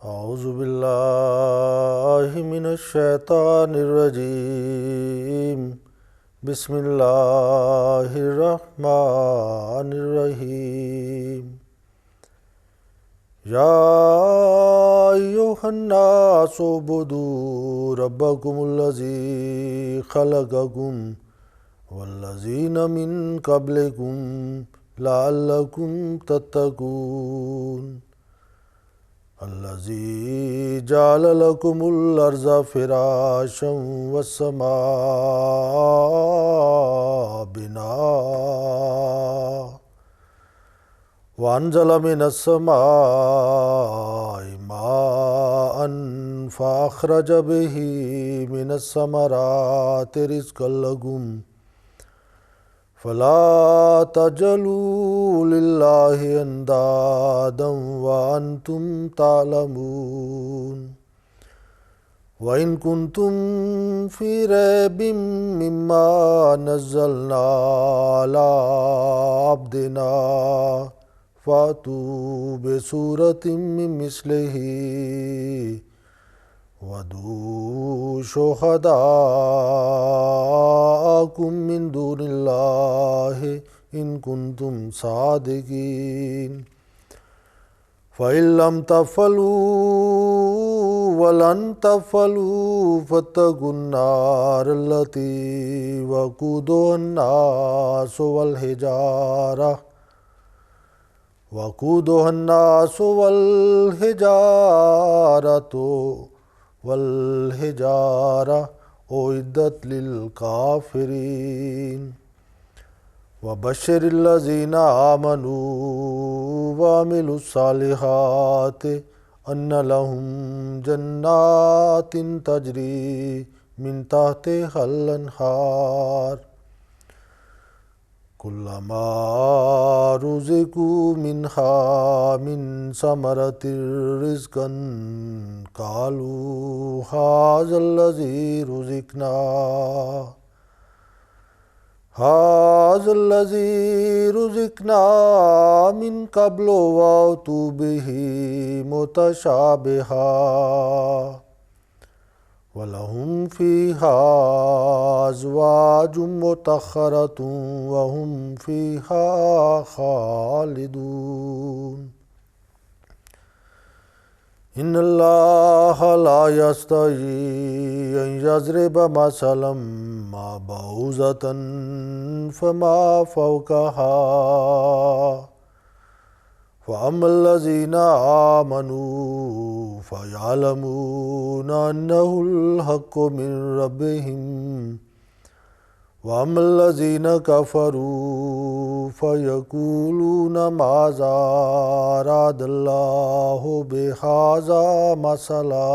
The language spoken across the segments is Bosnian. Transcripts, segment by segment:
औज़ु बिल्लाहि मिनश शैतानिर रजीम। बिस्मिल्लाहिर रहमानिर रहीम। या अय्युहन्नासु उ'बुदू रब्बकुमुल्लज़ी खलक़कुम वल्लज़ीना मिन क़ब्लिकुम लअल्लकुम तत्तक़ून। अल्लज़ी जअल लकुमुल अर्ज़ फ़िराशं वस्समाअ बिनाअ वअनज़ल मिनस समाइ माअन फ़अख़रज बिही मिनस समराति रिज़्क़न लकुम फ़ला तजअलू लिल्लाहि अंदादन व अंतुम तालमून। व इन कुंतुम फ़ी रैबिम मिम्मा नज़्ज़लना अला अब्दिना फ़अतू बिसूरतिम मिन मिस्लिही वदू शुहदाअकुम मिन दूनिल्लाहि इन कुंतुम सादिकीन। फ़इन लम तफ़अलू वलन तफ़अलू फ़त्तक़ुन्नार अल्लती वक़ूदुहन्नासु वल हिजारतु उइद्दत लिल काफ़िरीन। वबश्शिरिल्लज़ीना आमनू वअमिलुस्सालिहाति अन्न लहुम जन्नातिन तजरी मिन तहतिहल अन्हार कुल्लमा रुज़िक़ू मिन्हा मिन समरतिर रिज़्क़न क़ालू हाज़ल्लज़ी रुज़िक़ना मिन क़ब्लु वअतू बिही मुतशाबिहा वलहुम फ़ीहा अज़वाजुम मुतख़्ख़रतुन वहुम फ़ीहा ख़ालिदून। इन्नल्लाहा ला यस्तही अन यज़रिब मसलन मा बऊज़तन फ़मा फ़ौक़हा फ़अम्मल्लज़ीना आमनू फ़यअलमून अन्नहुल हक़्क़ु मिन रब्बिहिम वअम्मल्लज़ीना कफ़रू फ़यक़ूलून माज़ा अरादल्लाहु बिहाज़ा मसला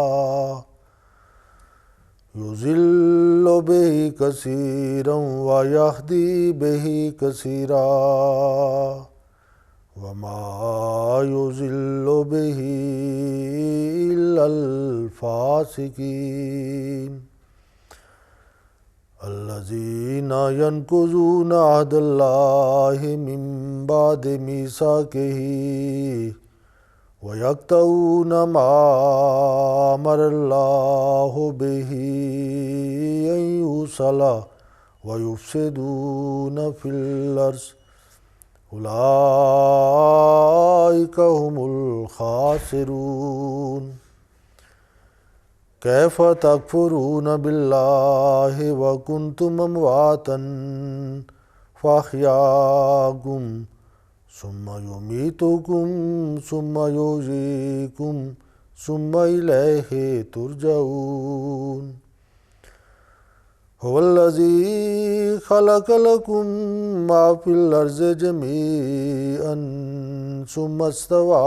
युज़िल्लु बिही कसीरन व यहदी बिही कसीरा वमा युज़िल्लु बिही इल्लल फ़ासिकीन। अल्लज़ीना यनकुज़ूना अहदल्लाहि मिन बादि मीसाकिही व यक़तऊना मा अमरल्लाहु बिही अन युसला व युफ़्सिदूना फ़िल अर्ज़ उलाइका हुमुल ख़ासिरून। कैफ़ तकफ़ुरून बिल्लाहि व कुंतुम अमवातन फ़अह्याकुम सुम्मा युमीतुकुम सुम्मा युहयीकुम सुम्मा इलैहि तुरजऊन। हुवल्लज़ी ख़लक़ लकुम मा फ़िल अर्ज़ि जमीअन सुम्मा इस्तवा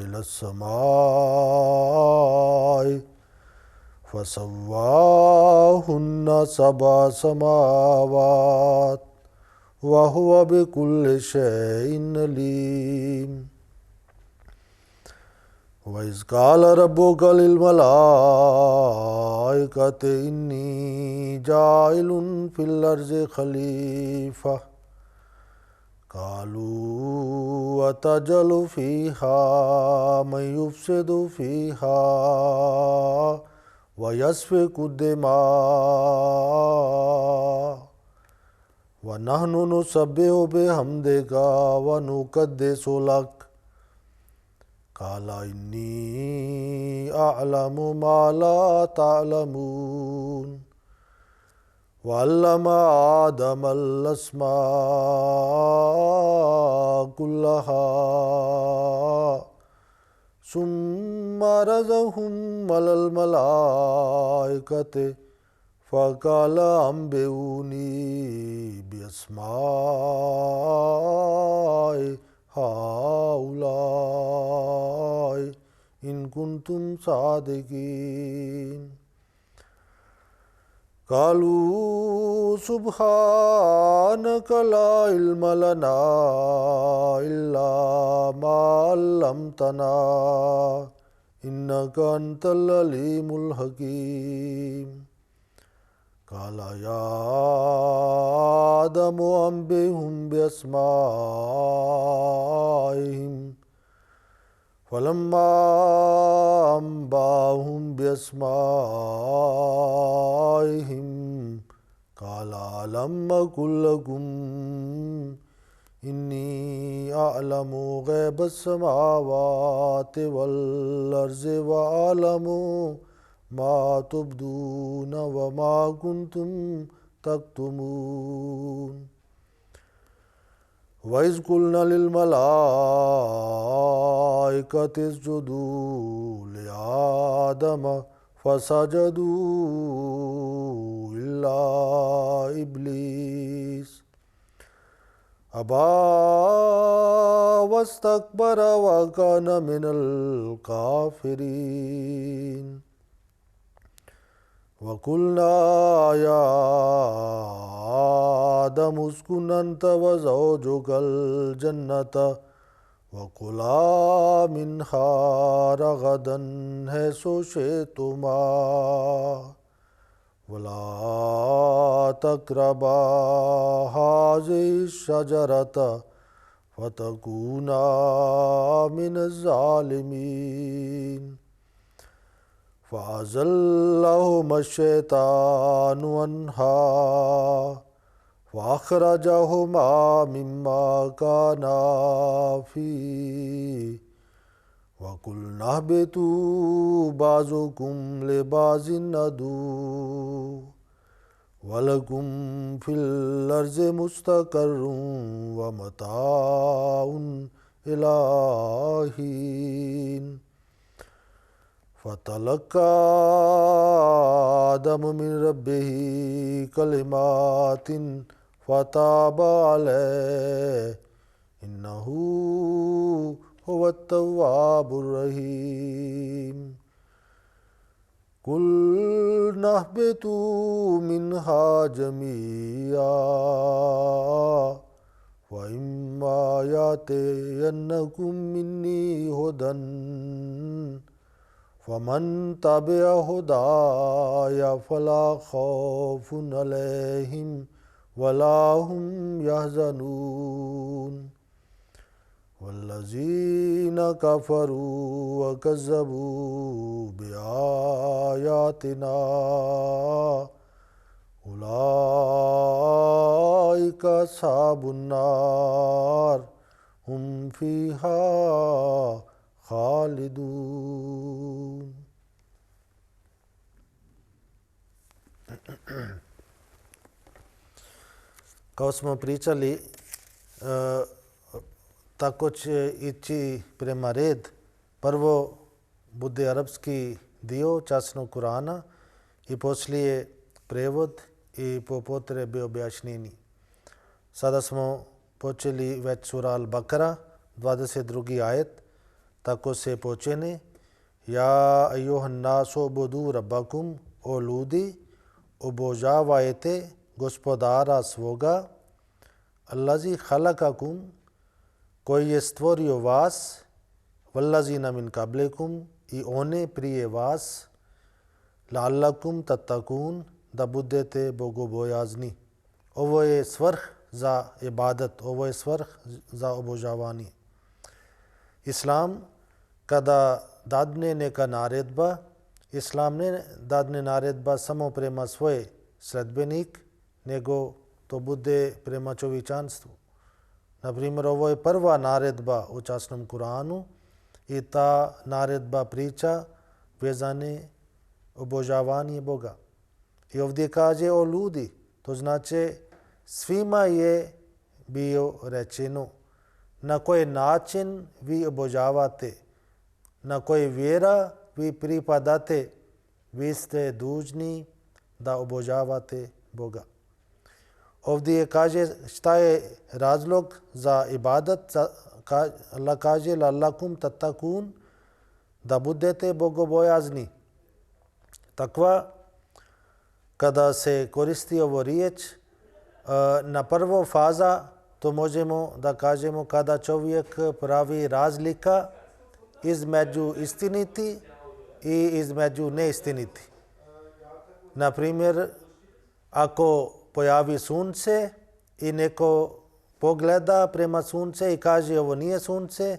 इलस समाइ फ़सव्वाहुन्ना सबअ समावात व हुवा बिकुल्लि शैइन अलीम। व इज़ क़ाल रब्बुका लिल मलाइकति इन्नी जाइलुन फ़िल अर्ज़ि ख़लीफ़ा कालू अतजलु फीहा मन युफ्सिदु फीहा व यस्फिकु दिमा व नहनु नुसब्बिहु बिहम्दिका व नुक़द्दिसु लक काला इन्नी अअलमु मा ला तअलमून वअल्लमा आदमल अस्मा कुल्लहा सुम्मा रज़क़हुम अलल मलाइकति फ़क़ाल अंबिऊनी बिअस्माइ हाउलाई इन कुन्तुम सादिकीन कालू सुब्हानक ला इल्म लना इल्ला मा अल्लमतना इन्नका अंतल अलीमुल हकीम काला या आदमु अंबिहुम बिअस्माइहिम फलम्मा अंबाहुम बिअस्माइहिम काला अलम अकुल लकुम इन्नी अअलमु गैबस समावाति वल अर्ज़ि व अअलमु मा तुब्दून व मा कुंतुम तक्तुमून वइज़ कुल्ना लिल मलाइकति इसजुदू लिआदम फसजदू इल्ला इब्लीस अबा वस्तकबर व कान मिनल काफिरीन वकुल्ना या आदम उस्कुन अन्त व ज़ौजुकल जन्नत वकुला मिन्हा रगदन हैसु शि'तुमा वला तक़रबा हाज़िहि शजरत फतकूना मिनज़ ज़ालिमीन फ़अज़ल्लहुमा शैतानु अन्हा फ़अख़रजहुमा मिम्मा काना फ़ीहि वक़ुल्ना ihbiतू बाज़ुकुम लिबाज़िन अदुव्वुन वलकुम फ़िल अर्ज़ि मुस्तक़र्रुन व मताउन इला हीन फ़तलक़्क़ा आदम मिन रब्बिही कलिमातिन फ़ताब अलैहि इन्नहू हुवत्तव्वाबुर रहीम कुल्ना ihबितू मिन्हा जमीआ व इम्मा यातियन्नकुम मिन्नी हुदन फमन तबिअ हुदाया फला खौफुन अलैहिम वला हुम यहज़नून वल्लज़ीना कफ़रू व कज़्ज़बू बिआयातिना उलाइका अस्हाबुन नार हुम फ़ीहा खालिदून। Kao smo pričali, tako će ići prema red. Prvo bude arapski dio časnog Kurana i poslije prevod i po potrebi objašnjenje. Sada smo počeli već sura Al-Bakara, 22. ajet. Tako se počene: Ja ayyuhan nasu ubudu rabbakum, o ljudi, obožavajte gospodara svoga, allazi khalaqakum, koji je stvorio vas, vallazina min qablikum, i one prije vas, la'allakum tattaqun, da budete bogobojazni. Ovo je svrh za ibadat, ovo je svrh za obožavanje. Islam kada dadne neka naredba, Islam ne dadne naredba samo prema svoj sledbenik, nego to bude prema čovječanstvu. Na primjer, ovo je prva naredba u časnom Kuranu i ta naredba priča vezane obožavanje Boga. I ovdje kaže o ljudi, to znači svima je bio rečeno na koji način vi obožavate, na koji vjera vi pripadate, vi ste dužni da obožavate Boga. Ovdje kaže šta je razlog za ibadat. Allah kaže la'allakum tattaqun, da budete bogobojazni. Takva, kada se koristi ovo riječ, na prvo faza to možemo da kažemo kada čovjek pravi razlika između istiniti i između neistiniti. Na primjer, ako pojavi sunce i neko pogleda prema sunce i kaže ovo nije sunce,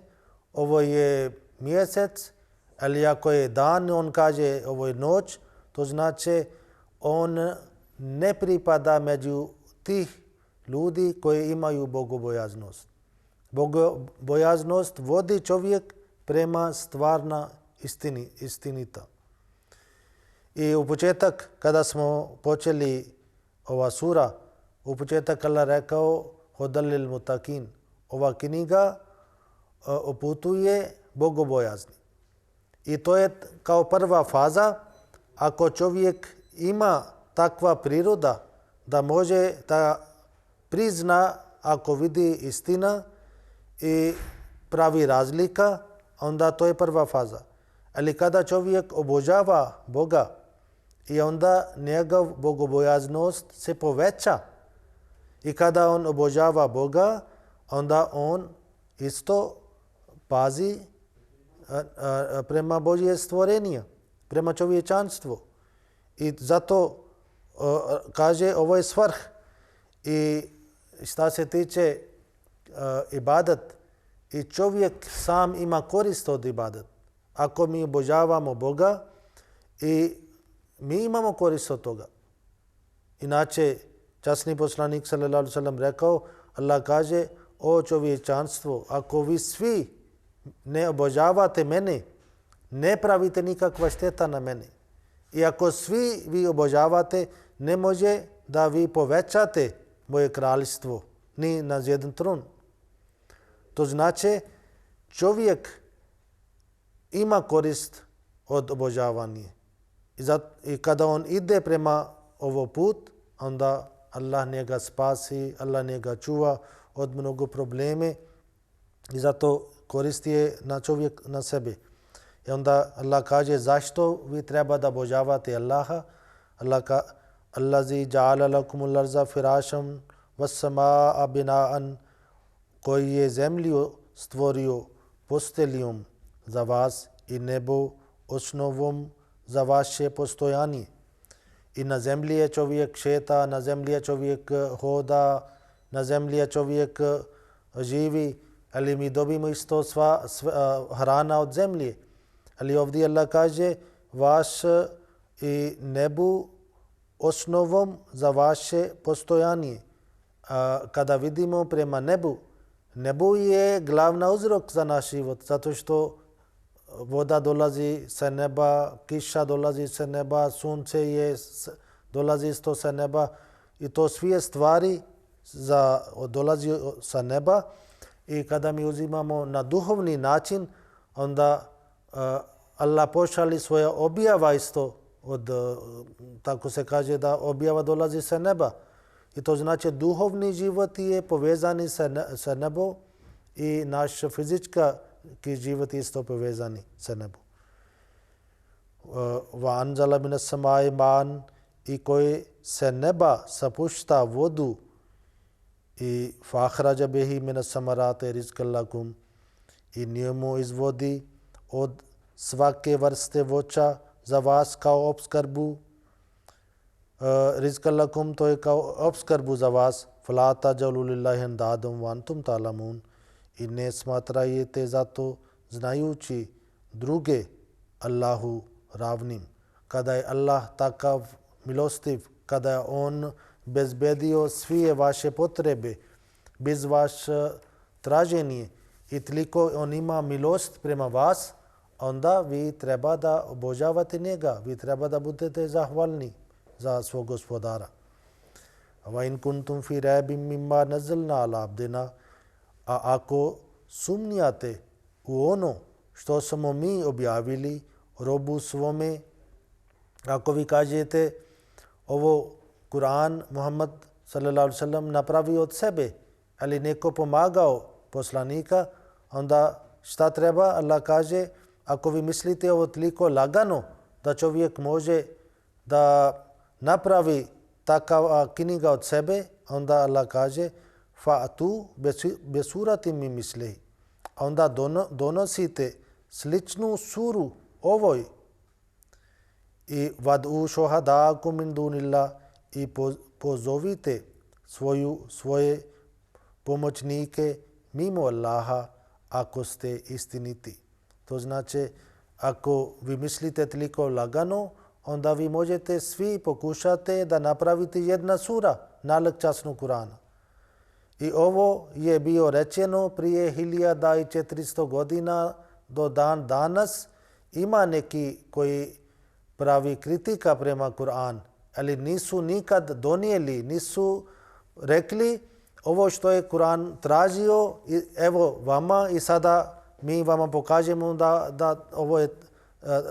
ovo je mjesec, ali ako je dan, on kaže ovo je noć, to znači on ne pripada među tih ljudi koji imaju bogobojaznost. Bogobojaznost vodi čovjek prema stvarna istinita. I u početak, kada smo počeli ova sura, u početak Allah rekao Hudal lil mutakin. Ova knjiga uputuje bogobojazni. I to je kao prva faza. Ako čovjek ima takva priroda da može da prizna ako vidi istina i pravi razlika, onda to je prva faza. Ali kada čovjek obožava Boga i onda njegov bogobojaznost se poveća i kada on obožava Boga, onda on isto pazi prema Božje stvorenja, prema čovječanstvu. I zato kaže ovo je svrh. I šta se tiče ibadat, i čovjek sam ima korist od ibadat. Ako mi obožavamo Boga i mi imamo korist od toga. Inače, časni poslanik sallallahu alejhi ve sellem rekao, Allah kaže, o čovječanstvo, ako vi svi ne obožavate mene, ne pravite nikakva šteta na mene. I ako svi vi obožavate, ne može da vi povećate moje kraljstvo, ni na jedan tron. To znači, čovjek ima korist od obožavanja. I kada on ide prema ovo put, onda Allah njega spasi, Allah njega čuva od mnogo probleme i zato koristi je na čovjek na sebi. I onda Allah kaže zašto vi treba da obožavate Allaha. Allazi ja'ala lakumul arza firasham was samaa bina'an, koji je zemlju stvorio posteljom za vas i nebo osnovom za vaše postojanje. I na zemlji je čovjek šeta, na zemlji je čovjek hoda, na zemlji je čovjek živi, ali mi dobimo isto sva hrana od zemlje. Ali ovdje Allah kaže vaš i nebu osnovom za vaše postojanje. Kada vidimo prema nebu, nebo je glavna uzrok za naš život, zato što voda dolazi sa neba, kiša dolazi sa neba, sunce dolazi isto sa neba i to sve stvari dolazi sa neba. I kada mi uzimamo na duhovni način, onda Allah pošalje svoja objava isto tako se kaže da objava dolazi sa neba. I to znači duhovni život je povezani sa nebom i naš fizički život je isto povezani sa nebom. Va anzala minas samai man, i koji se neba sapušta vodu i fa akhraja bihi minas samarati rizqan lakum, i njemu izvodi od svake vrste voća za vas kao opskrbu. Rizqan lakum, to je kao opskrbu za vas. Fala tajalu lillahi andadum wa antum ta'lamun. I ne smatrajete zato znajući druge Allahu ravnim. Kada je Allah takav milostiv, kada je On bezbedio sve vaše potrebe, bez vaše traženje i toliko On ima milost prema vas, onda vi treba da obožavate njega, vi treba da budete zahvalni za svog gospodara. Va in kuntum fi raibin mimma nazzalna ala abdina, a ako sumnjate u ono što smo mi objavili robu svome, ako vi kažete ovo Kur'an Muhammad sallallahu alaihi wasallam napravio od sebe, ali neko pomagao poslanika, onda šta treba? Allah kaže, ako vi mislite ovo toliko lagano da čovjek može da napravi takav knjiga od sebe, onda Allah kaže fa'atu besurati mi misli. Onda donosite sličnu suru ovoj i vad'u šuhadakum min dunillah i pozovite svoje pomoćnike mimo Allaha ako ste istiniti. To znači, ako vi mislite toliko lagano, onda vi možete svi pokušate da napravite jedna sura nalog Kurana. I ovo je bio rečeno prije 1400 godina do dan danas. Ima neki koji pravi kritika prema Kur'an, ali nisu nikad donijeli, nisu rekli ovo što je Kur'an tražio, evo vama i sada mi vama pokažemo da ovo je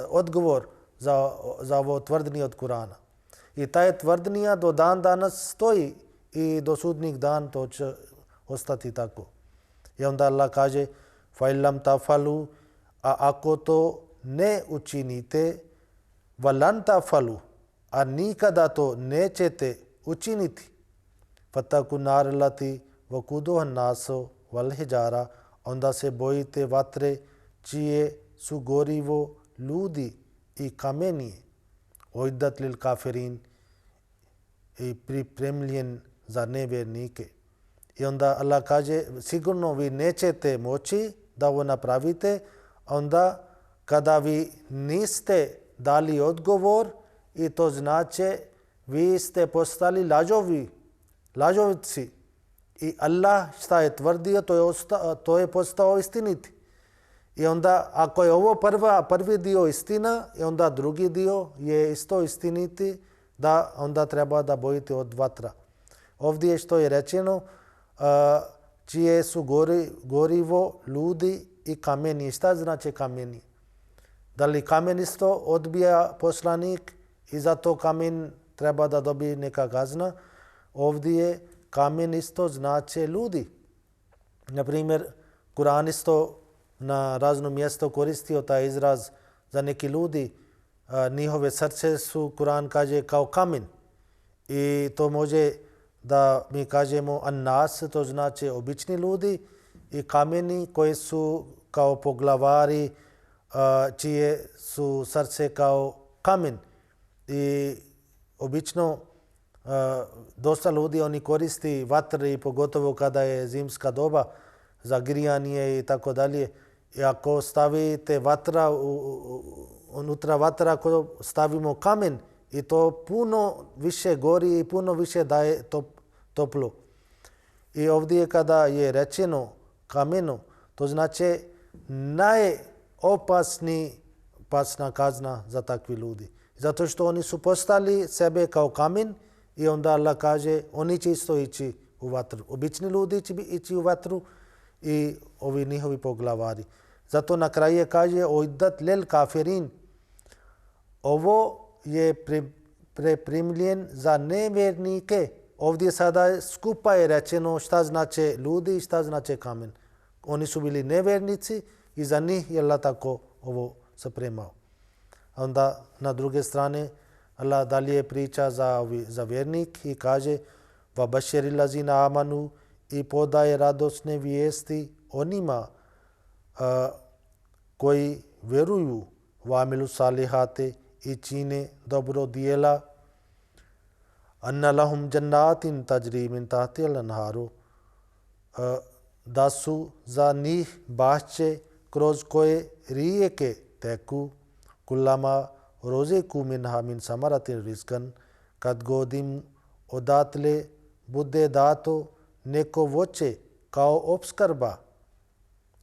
odgovor za ovo tvrdnje od Kur'ana. I ta je tvrdnja do dan danas stoji i do sudnjeg dan to će ostati tako. I onda Allah kaže فَإِلَّمْ تَفَلُوا, a ako to ne učinite, وَلَنْ تَفَلُوا, a nikada to nećete učiniti, فَتَّقُوا النَّارَ الَّتِي وَقُودُهَا النَّاسُ وَالْحِجَارَةُ, onda se bojite vatre čije su gorivo ljudi i kameni, uiddat lil kafirin, i pripremljen za nevjernike. I onda Allah kaže, sigurno vi nećete moći da ovo napravite, onda kada vi niste dali odgovor, i to znači vi ste postali lažovci. I Allah šta je tvrdio, to je postao istiniti. I onda ako je ovo prvi dio istina, i onda drugi dio je isto istiniti, da onda treba da bojite od vatra. Ovdje što je rečeno, čije su gorivo ljudi i kameni. Šta znači kameni? Da li kamen isto odbija poslanik i zato kamen treba da dobije neka kazna? Ovdje kamen isto znači ljudi. Naprimjer, Kur'an isto na raznom mjestu koristio taj izraz za neki ljudi. Njihove srce su, Kur'an kaže, kao kamen. I to može da mi kažemo an-nas, to znači obični ljudi, i kameni koji su kao poglavari, čije su srce kao kamen. I obično dosta ljudi oni koristi vatre, pogotovo kada je zimska doba, za grijanje i tako dalje. I ako stavite vatra, unutra vatra, ako stavimo kamen, i to puno više gori i puno više daje toplo. I ovdje kada je rečeno kamenu, to znači najopasna kazna za takvi ljudi. Zato što oni su postali sebe kao kamen i onda Allah kaže oni će isto ići u vatru. Obični ljudi će ići u vatru i ovi njihovi poglavari. Zato na kraju kaže uiddat lil kafirin. Ovo je pripremljen za nevjernike. Ovdje sada skupa je rečeno šta znači ljudi i šta znači kamen. Oni su bili nevjernici i za njih je Allah tako ovo spremao. Onda na druge strane Allah dalje priča za vjernik i kaže وَبَشِّرِ الَّذِينَ آمَنُوا, i podaje radosne vijesti onima koji vjeruju, وَعَمِلُوا الصَّالِحَاتِ, i čine dobro dijela, Anna lahum jannatin tajri min tahtihal anharu, da su za njih bašće kroz koje rijeke teku, kullama rozeku minha min samaratin rizkan, kad god im odatle bude dato neko voće kao opskrba,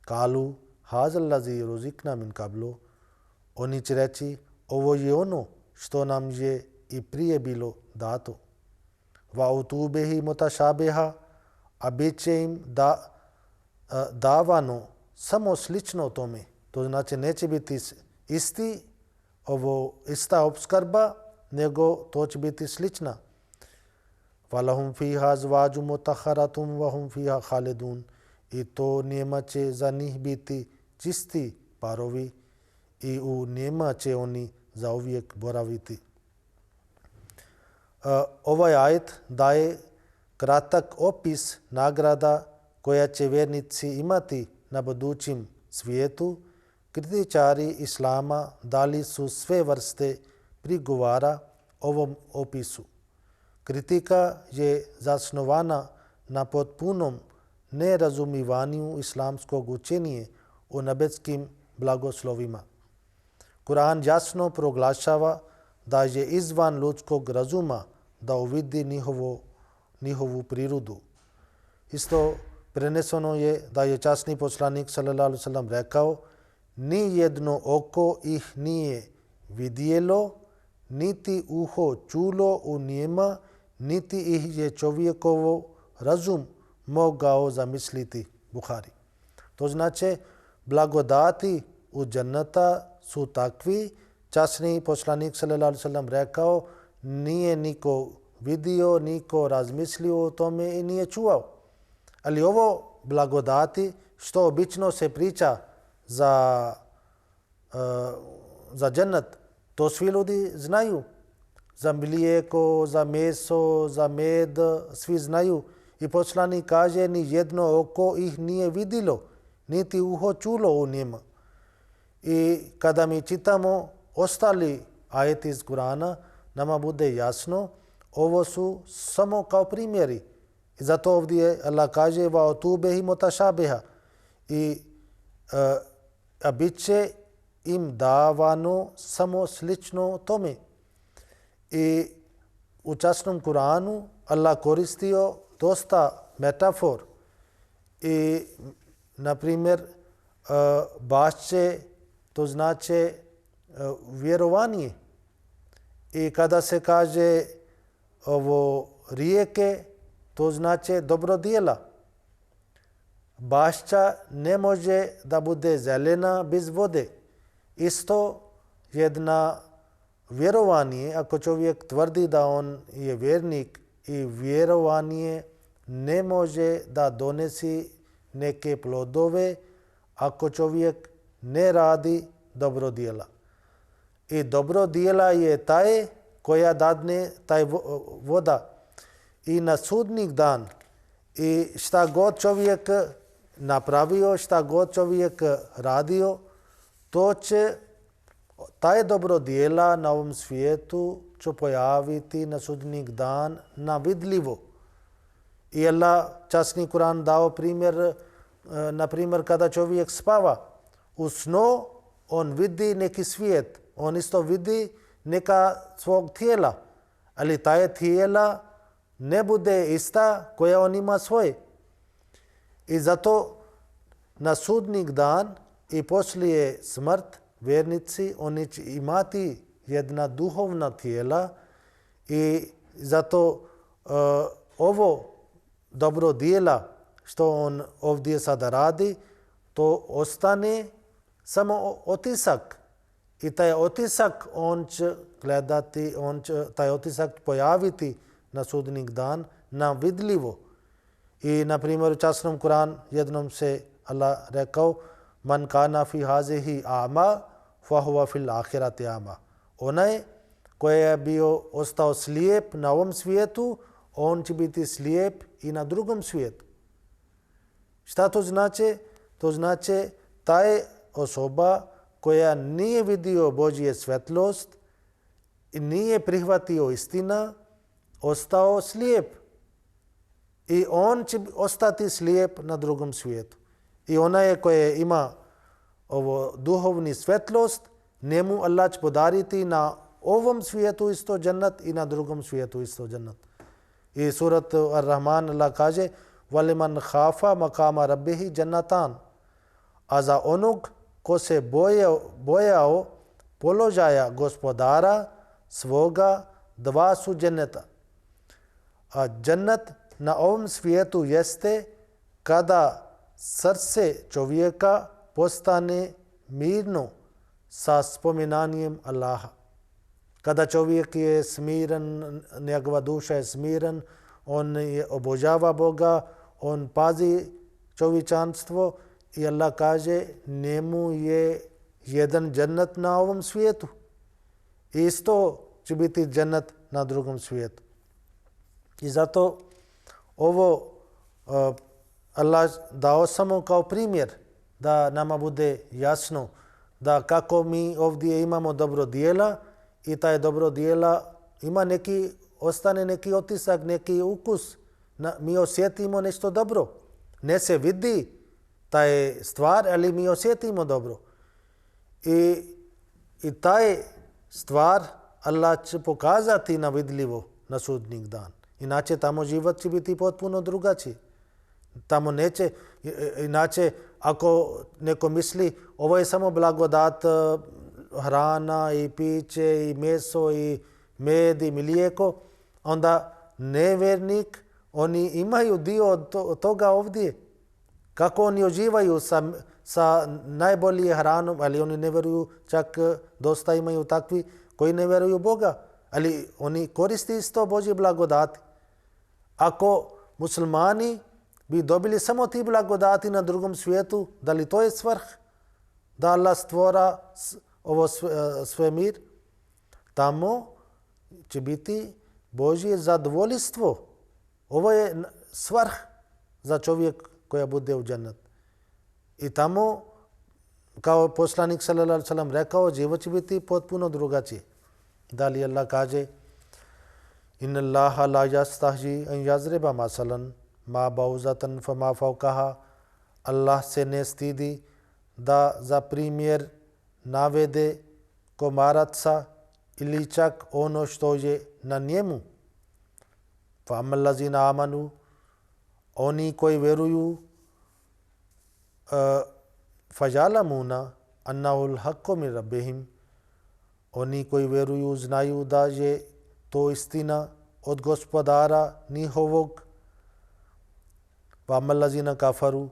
kalu hazal lazi rozikna min kablu, oni će reći ovo je ono što nam je i prije bilo dato. Va utubehi mutashabiha, a bit će im davano samo slično tome. To znači neće biti ista opskrba, nego to će biti slična. Valahum fiha azvaju mutahharatum wa hum fiha khalidun. I to njima će za njih biti čisti parovi i u njima će oni zauvijek boraviti. Ovaj ajet daje kratak opis nagrada koja će vjernici imati na budućim svijetu. Kritičari islama dali su sve vrste prigovara ovom opisu. Kritika je zasnovana na potpunom nerazumivanju islamskog učenja o nebeskim blagoslovima. Kur'an jasno proglašava da je izvan ljudskog razuma da uvidi njihovu prirodu. Isto preneseno je da je časni poslanik sallallahu alejhi ve sellem rekao: ni jedno oko ih nije vidjelo, niti uho čulo u njima, niti ih je čovjekovo razum mogao zamisliti. Buhari. To znači blagodati u dženneta su takvi, časni poslanik sallallahu alejhi ve sellem rekao, nije niko vidio, niko razmislio o tome i nije čuo. Ali ovo blagodati što obično se priča za džennet, to svi ljudi znaju. Za mlijeko, za meso, za med, svi znaju. I poslanik kaže ni jedno oko ih nije vidjelo, niti uho čulo u njima. I kada mi čitamo ostali ajeti iz Kurana, nama bude jasno, ovo su samo kao primjeri. I zato ovdje Allah kaže va otubehi mutashabiha. I bit će im davano samo slično tome. I u časnom Kuranu Allah koristio dosta metafor. I, na primjer, bašće, to znači vjerovanje. I kada se kaže ovo rijeke, to znači dobrodjela. Bašća ne može da bude zelena bez vode. Isto jedna vjerovanje, ako čovjek tvrdi da on je vjernik i vjerovanje ne može da donesi neke plodove ako čovjek ne radi dobrodjela. I dobrodjela je taj koja dadne taj voda. I na sudnji dan i šta god čovjek napravio, šta god čovjek radio, to će taj dobrodjela na ovom svijetu će pojaviti na sudnji dan na vidljivo. I Allah časni Kur'an dao primjer, na primjer kada čovjek spava. U snu on vidi neki svijet, on isto vidi neka svog tijela, ali taj tijela ne bude ista koja on ima svoje. I zato na sudnji dan i poslije smrt vjernici, oni će imati jedna duhovna tijela i zato ovo dobro djela što on ovdje sada radi, to ostane samo otisak. I taj otisak on će gledati, on će taj otisak pojaviti na sudnji dan na vidljivo. I na primjer u časnom Kur'an jednom se Allah rekao: man kana fi hazihi ama fa huwa fil akhirati ama. Onaj koji je bio ostao slijep na ovom svijetu, on će biti slijep i na drugom svijetu. Šta to znači? To znači taj osoba koja nije vidio Božje svetlost i nije prihvatio istina, ostao slijep. I on će ostati slijep na drugom svijetu. I onaj koji ima ovo duhovni svetlost, njemu Allah će podariti na ovom svijetu isto džennet i na drugom svijetu isto džennet. I surat Ar-Rahman Allah kaže وَلِمَنْ خَافَ مَقَامَ رَبِّهِ جَنَّتَانِ. A za onog ko se bojao položaja gospodara svoga, dva su dženneta. A džennet na ovom svijetu jeste kada srce čovjeka postane mirno sa spominanjem Allaha. Kada čovjek je smiren, njegova duša je smiren, on obožava Boga, on pazi čovječanstvo i Allah kaže njemu je jedan džennet na ovom svijetu. Isto će biti džennet na drugom svijetu. I zato ovo Allah dao samo kao primjer da nama bude jasno da kako mi ovdje imamo dobro djela i taj dobro djela ima ostane neki otisak, neki ukus. Mi osjetimo nešto dobro. Ne se vidi taj stvar, ali mi osjetimo dobro. I taj stvar Allah će pokazati na vidljivo na sudnji dan. Inače tamo život će biti potpuno drugačiji. Tamo neće, inače ako neko misli ovo je samo blagodat hrana i piće i meso i med i mlijeko, onda nevjernik, oni imaju dio od toga ovdje. Kako oni uživaju sa najbolje hranom, ali oni ne vjeruju, čak dosta imaju takvi koji ne vjeruju Boga, ali oni koriste isto Božje blagodati. Ako muslimani bi dobili samo ti blagodati na drugom svijetu, da li to je svrh? Da Allah stvora ovo svemir? Tamo će biti Božje zadovoljstvo. Ovo je svrh za čovjek koja bude u džennet. I tamo, kao poslanik sallallahu alejhi ve sellem rekao, život će biti potpuno drugačiji. Dalje Allah kaže Inna Allaha la yastahji an yazriba masalan ma bauzatan fama fawqaha. Allah se ne stidi da za primjer navede komaraca ili čak ono što je na njemu. Fa amal lazina amanu, oni koji vjeruju, fajalamuna annahul haqqu min rabbihim, oni koji vjeruju znaju da je to istina od gospodara njihovog. Va amal lazina kafaru,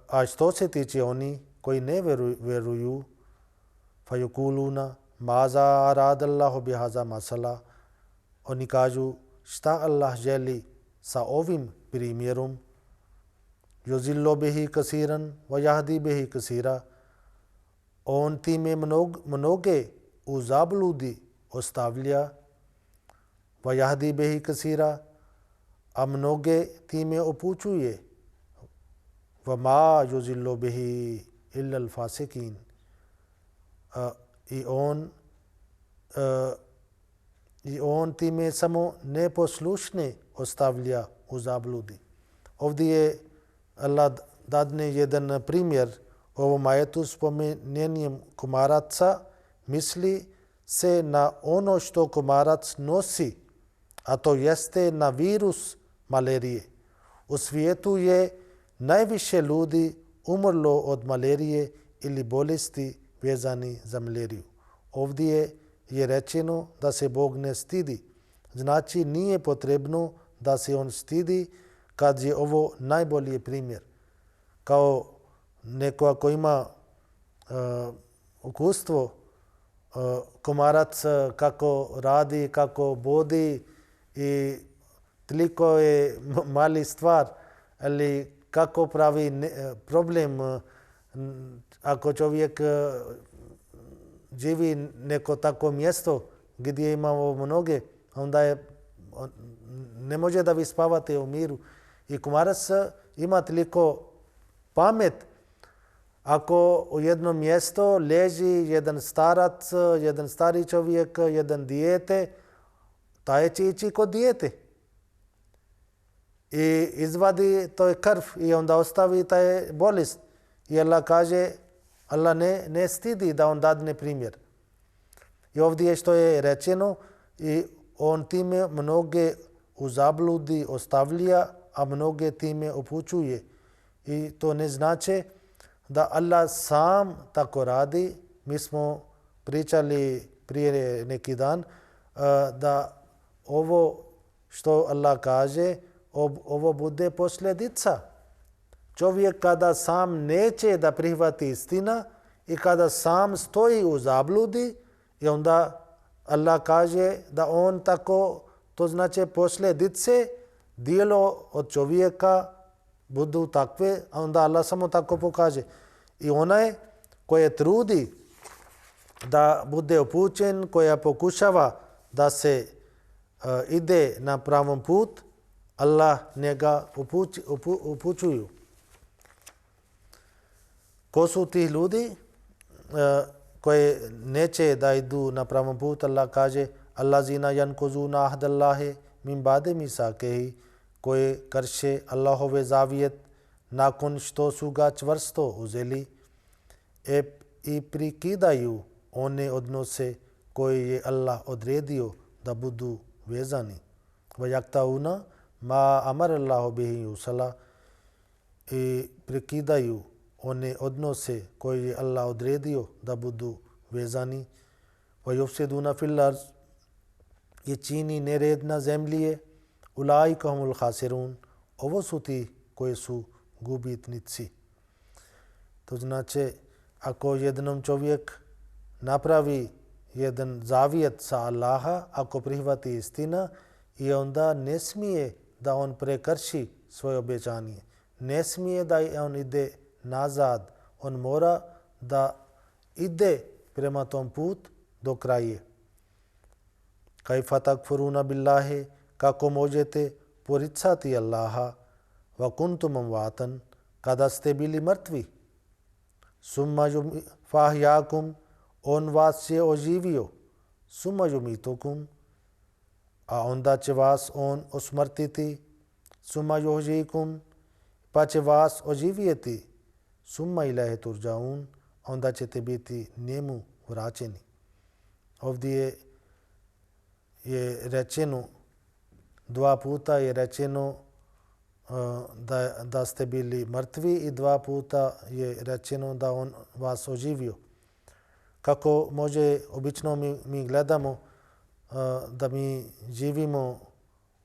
a što se tiče oni koji ne vjeruju, fajukuluna maza aradallahu bihaza masala, oni kažu šta Allah želi sa ovim primjerom, yuzillu bihi kasiran wa yahdi bihi kasira, on time mnoge u zabludi ostavlja, wa yahdi bihi kasira, a mnoge time upućuje, wa ma yuzillu bihi illa al-fasikin, i on time samo neposlušne ostavlja u zabludi. Ovdje je Allah dadne jedan primjer ovom ajetu spomenjenjem komaraca, misli se na ono što komarac nosi, a to jeste na virus malarije. U svijetu je najviše ljudi umrlo od malarije ili bolesti vezani za malariju. Ovdje je rečeno da se Bog ne stidi. Znači nije potrebno da se on stidi kad je ovo najbolji primjer. Kao neko ako ima iskustvo, komarac kako radi, kako bodi i toliko je mali stvar, ali kako pravi problem ako čovjek živi neko tako mjesto gdje imamo mnoge, onda ne može da vi spavate u miru. I komarac ima toliko pamet. Ako u jedno mjesto leži jedan starac, jedan stari čovjek, jedan dijete, tajeći ići kod dijete i izvadi toj krv i onda ostavi taj bolest. I Allah kaže, Allah ne stidi da on dadne primjer. I ovdje što je rečeno, i on time mnoge u zabludi ostavlja, a mnoge time upućuje. I to ne znači da Allah sam tako radi. Mi smo pričali prije neki dan da ovo što Allah kaže, ovo bude posljedica. Čovjek kada sam neće da prihvati istina i kada sam stoji u zabludi, i onda Allah kaže da on tako, to znači posljedice, dijelo od čovjeka budu takve, a onda Allah samo tako pokaže. I onaj koji trudi da bude upućen, koja pokušava da se ide na pravom put, Allah njega upućuju. Ko su ti ljudi koji neće da idu na pravom put? Allah kaže, Allazina yanquzuna ahdallahi min ba'di misaqihi, koji krše Allahove zavijet nakon što su ga čvrsto uzeli i prikidaju one odnose koje je Allah odredio da budu vezani. وَيَقْطَعُونَ مَا أَمَرَ اللَّهُ بِهِ يُوصَلَ, i prekidaju one odnose koje je Allah odredio da budu vezani. وَيُفْسِدُونَ فِي الْأَرْضِ, i čini nered na zemlji. أُولَٰئِكَ هُمُ الْخَاسِرُونَ, ovo su ti koji su gubitnici. To znači, ako jednom čovjek napravi jedan zavjet sa Allaha, ako prihvati istina, i onda ne smije da on prekrši svoje obećanje. Ne smije da on ide nazad. On mora da ide prema tom put do kraja. Kajfa takfuruna billahi, kako možete poricati Allaha, wa kuntum amwatan, kada ste bili mrtvi. Summa fahyakum, on vas je oživio. Summa yumitukum, a onda će vas on usmrtiti. Summa yuhyikum, pa će vas oživjeti. Summa ilaihi turjaun, onda ćete biti njemu vraćeni. Ovdje je rečeno, dva puta je rečeno da ste bili mrtvi i dva puta je rečeno da on vas oživio. Kako može, obično mi gledamo da mi živimo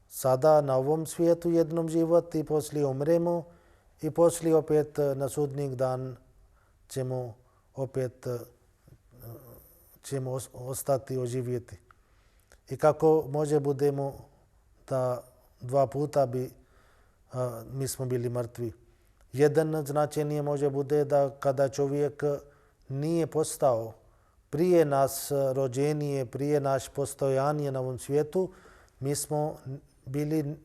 sada na ovom svijetu jednom život i poslije umremo i poslije opet na sudnji dan ćemo ostati oživjeti. I kako može budemo da dva puta mi smo bili mrtvi. Jedan značenje može bude da kada čovjek nije postao prije nas rođenje, prije naš postojanje na ovom svijetu, mi smo bili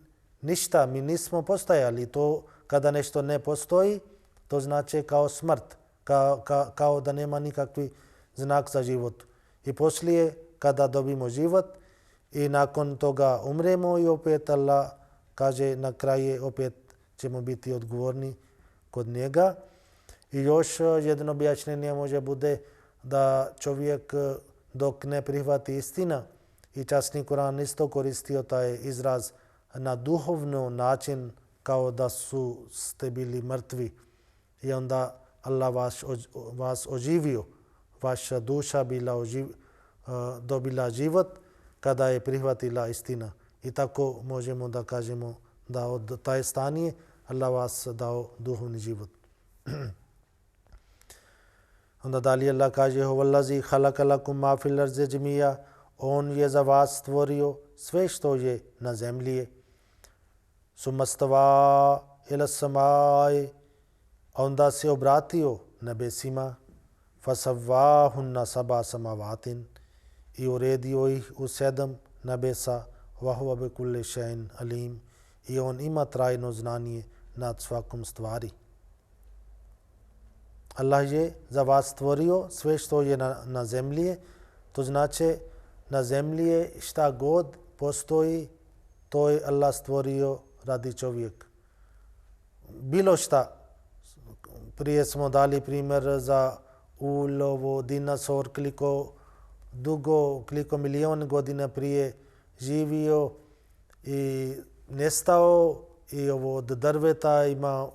ništa, mi nismo postojali. To kada nešto ne postoji, to znači kao smrt, kao da nema nikakvi znak za život. I poslije, kada dobimo život i nakon toga umremo, i opet Allah kaže na kraju opet ćemo biti odgovorni kod njega. I još jedno objašnjenje može bude da čovjek dok ne prihvati istina, i časni Kur'an isto koristio taj izraz na duhovno način, kao da ste bili mrtvi. I onda Allah vas oživio, vaša duša dobila život kada je prihvatila istina. I tako možemo da kažemo da od taj stanje Allah vas dao duhovni život. Onda dalje Allah kaže, Huvallazi khalaqa lakum ma fil ardi jami'a, on je za vas stvorio sve što je na zemlji. Summa stava ila samai, onda se obratio nebesima. Fasavvahunna sab'a samavatin, i uredio ih u 7 nebesa. Wa huwa bi kulli shay'in alim, i on ima trajno znanje nad svakom stvari. Allah je za vas stvorio sve što je na zemlji. To znači na zemlji šta god postoji, to je Allah stvorio radi čovjeka. Bilo šta, prije smo dali primjer za ulovo, dinosaur, koliko dugo, koliko milijun godina prije živio i nestao, i ovo od drveta ima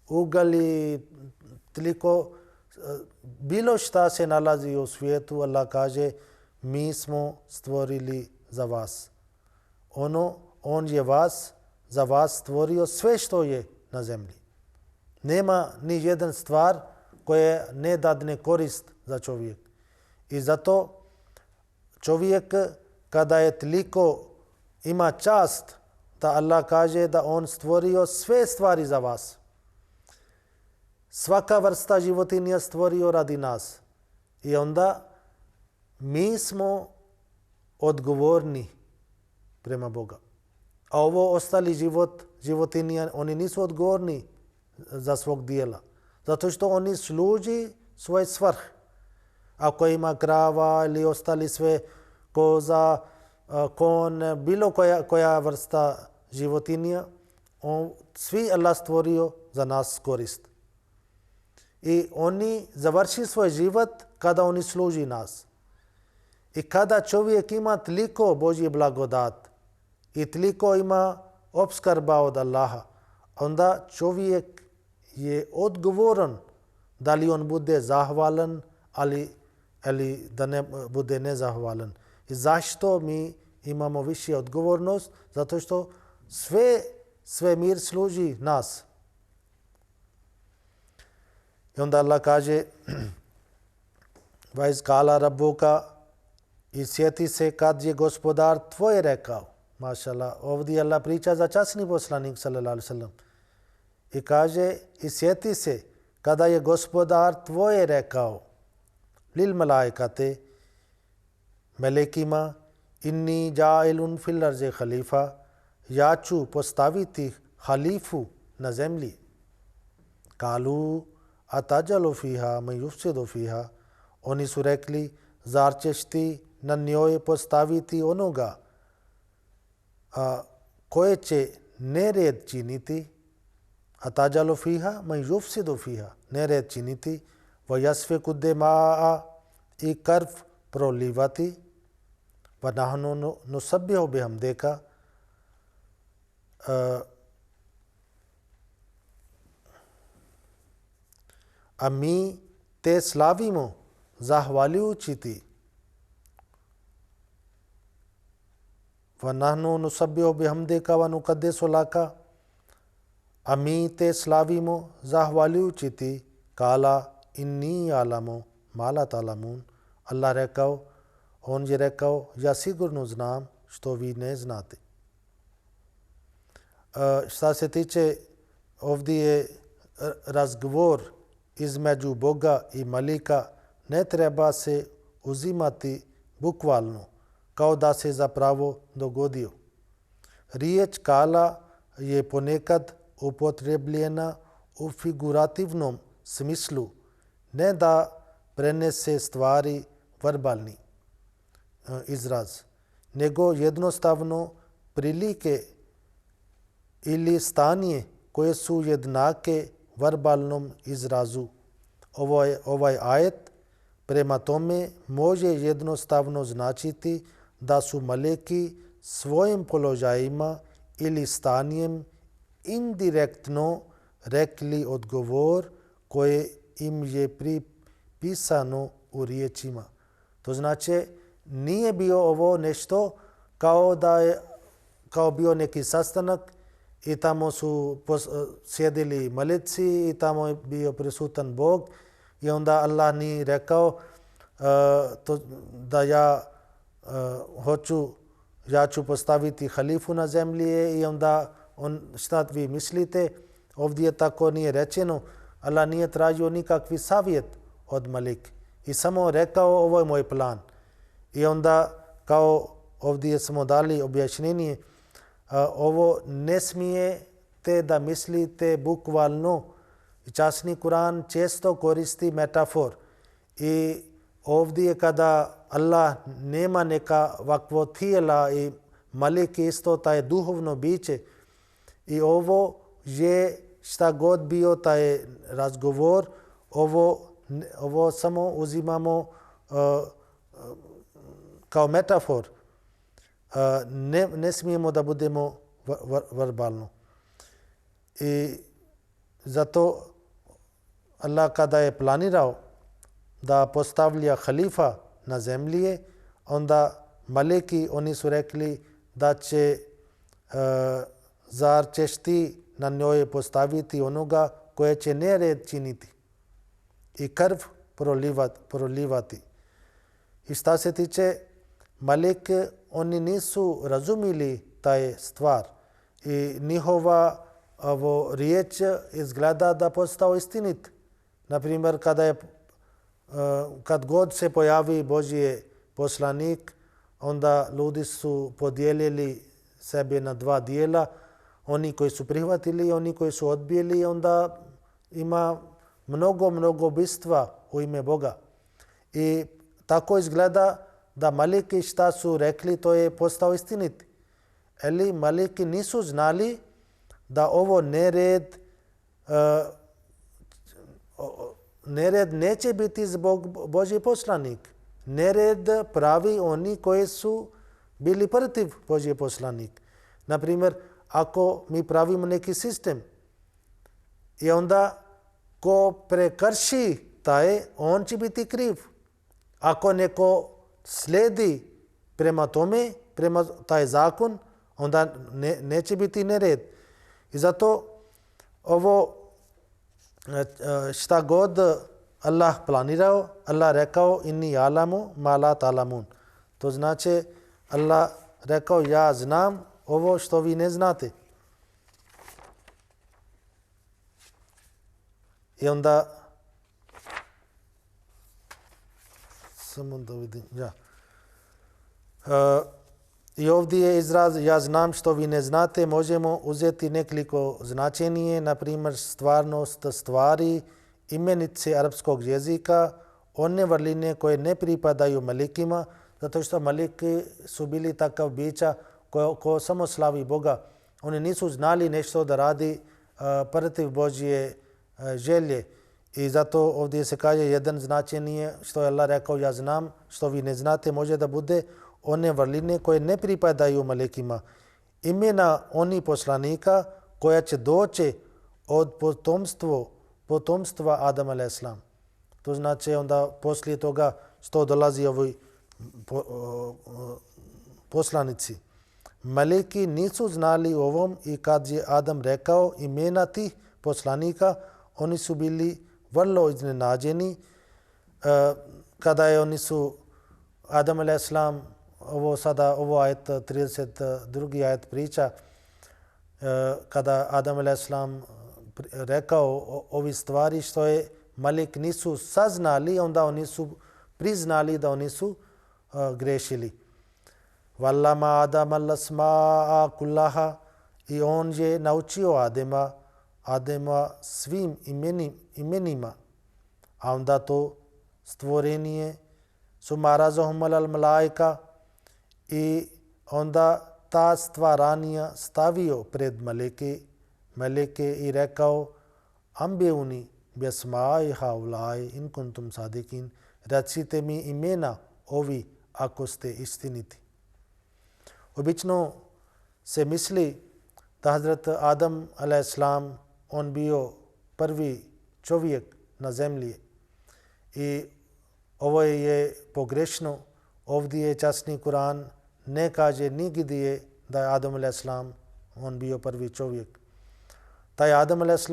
ugali, toliko, bilo šta se nalazi u svijetu, Allah kaže mi smo stvorili za vas. On je za vas stvorio sve što je na zemlji. Nema ni jedan stvar koja ne dadne korist za čovjek. I zato čovjek kada je toliko ima čast da Allah kaže da on stvorio sve stvari za vas. Svaka vrsta životinja stvorio radi nas. I onda mi smo odgovorni prema Boga. A ovo ostali životinja, oni nisu odgovorni za svog dijela. Zato što oni služi svoj svrh. Ako ima krava ili ostali sve koza, kon, bilo koja vrsta životinja, svi Allah stvorio za nas korist. I oni završi svoj život kada oni služi nas. I kada čovjek ima toliko Božji blagodat i toliko ima opskrba od Allaha, onda čovjek je odgovoran da li on bude zahvalan ali da ne bude nezahvalan. I zašto mi imamo više odgovornost? Zato što sve mir služi nas. I onda Allah kaže Vajz kala rabbuka, i sjeti se kad je gospodar tvoj rekao. Mašallah, ovdje Allah priča za časni poslanik sallallahu alejhi ve sellem. I kaže i sjeti se kada je gospodar tvoj rekao lil malaikate, melekima, inni ja'ilun fil arzi khalifa, ja ću postaviti halifu na zemlji. Kalu atajalu fiha man yufsidu fiha, oni su rekli zar ćeš ti na njoj postaviti onoga koje će nered činiti, atajalu fiha man yufsidu fiha, nered činiti, va yasfiku dimaa, i krv prolivati, va nahnu nusabbihu bihamdika, a mi te slavimo zahvaljujući ti. Va nahnu nusabbihu bihamdika va nuqaddisu laka, a mi te slavimo zahvaljujući ti. Kala inni alamu ma la ta'lamun, Allah rekao, on je rekao, ja sigurno znam što vi ne znate. Šta se tiče ovdje je razgovor između Boga i Malika, ne treba se uzimati bukvalno, kao da se zapravo dogodio. Riječ kala je ponekad upotrebljena u figurativnom smislu, ne da prenese stvari verbalni izraz, nego jednostavno prilike ili stanje koje su jednake verbalnom izrazu. Ovaj ajet prema tome može jednostavno značiti da su meleki svojim položajima ili stanjem indirektno rekli odgovor koje im je pripisano u riječima. To znači nije bio ovo nešto kao bio neki sastanak i tamo su sjedili meleci i tamo je bio prisutan Bog i onda Allah nije rekao da ja ću postaviti halifu na zemlji i onda šta vi mislite? Ovdje tako nije rečeno. Allah nije tražio nikakvi savjet od meleka i samo rekao ovo je moj plan. I onda kao ovdje smo dali objašnjenje, ovo ne smijete da mislite bukvalno. Časni Kur'an često koristi metafor i ovdje kada Allah nema neka ovakvo tijela i Malik je isto taj duhovno biće i ovo je šta god bio taj razgovor, ovo samo uzimamo kao metafor. Ne smijemo da budemo verbalno. I zato Allah kada je planirao da postavlja halifa na zemlji, onda maleki oni su rekli da će zar ćeš ti na njoj postaviti onoga koje će nered činiti i krv prolivati. I šta se tiče Malik, oni nisu razumili taj stvar i njihova riječ izgleda da postao istinit. Naprimjer, kad god se pojavi Božji poslanik, onda ljudi su podijelili sebe na dva dijela. Oni koji su prihvatili i oni koji su odbili, onda ima mnogo bistva u ime Boga. I tako izgleda da maliki šta su rekli, to je postao istinit. Ali maliki nisu znali da ovo nered neće biti zbog Božji poslanik. Nered pravi oni koji su bili protiv Božji poslanik. Naprimjer, ako mi pravimo neki sistem i onda ko prekrši taj, on će biti kriv. Ako neko slijedi prema tome, prema taj zakon, onda neće biti nered. I zato ovo šta god Allah planirao, Allah rekao inni alamu ma la ta'lamun. To znači Allah rekao ja znam ovo što vi ne znate. I onda samo da vidim. I ovdje je izraz ja znam što vi ne znate, možemo uzeti nekoliko značenje, na primjer stvarnost stvari, imenice arapskog jezika, one vrline koje ne pripadaju malikima, zato što maliki su bili takav bića ko samo slavi Boga. Oni nisu znali nešto da radi protiv Božje želje. I zato ovdje se kaže jedan značenje što je Allah rekao ja znam što vi ne znate, može da bude one vrline koje ne pripadaju malikima. Imena oni poslanika koja će doći od potomstva Adam a.s. To znači onda poslije toga što dolazi ovi poslanici. Maliki nisu znali ovom i kad je Adam rekao imena tih poslanika, oni su bili vrlo iznenađeni. Kada je oni su Adam a.s. Ovo ajet 32. ajet priča, kada Adam a.s. rekao ovi stvari što je Malik nisu saznali, onda oni su priznali da oni su grešili. Vallama Adam al-asma'a kullaha, i on je naučio Adema svim imenima, a onda to stvorenje sumarazahum alal malaika, i onda ta stvaranja stavio pred meleke i rekao ambeuni besma'i haulai in kuntum sadikin, recite mi imena ovi ako ste istiniti. Obično se misli da Hazrat Adam a.s. on bio prvi čovjek na zemlji i ovo je pogrešno. Ovdje je časni Kur'an ne kaže nigdje da je Adam a.s. on bio prvi čovjek. Taj Adam a.s.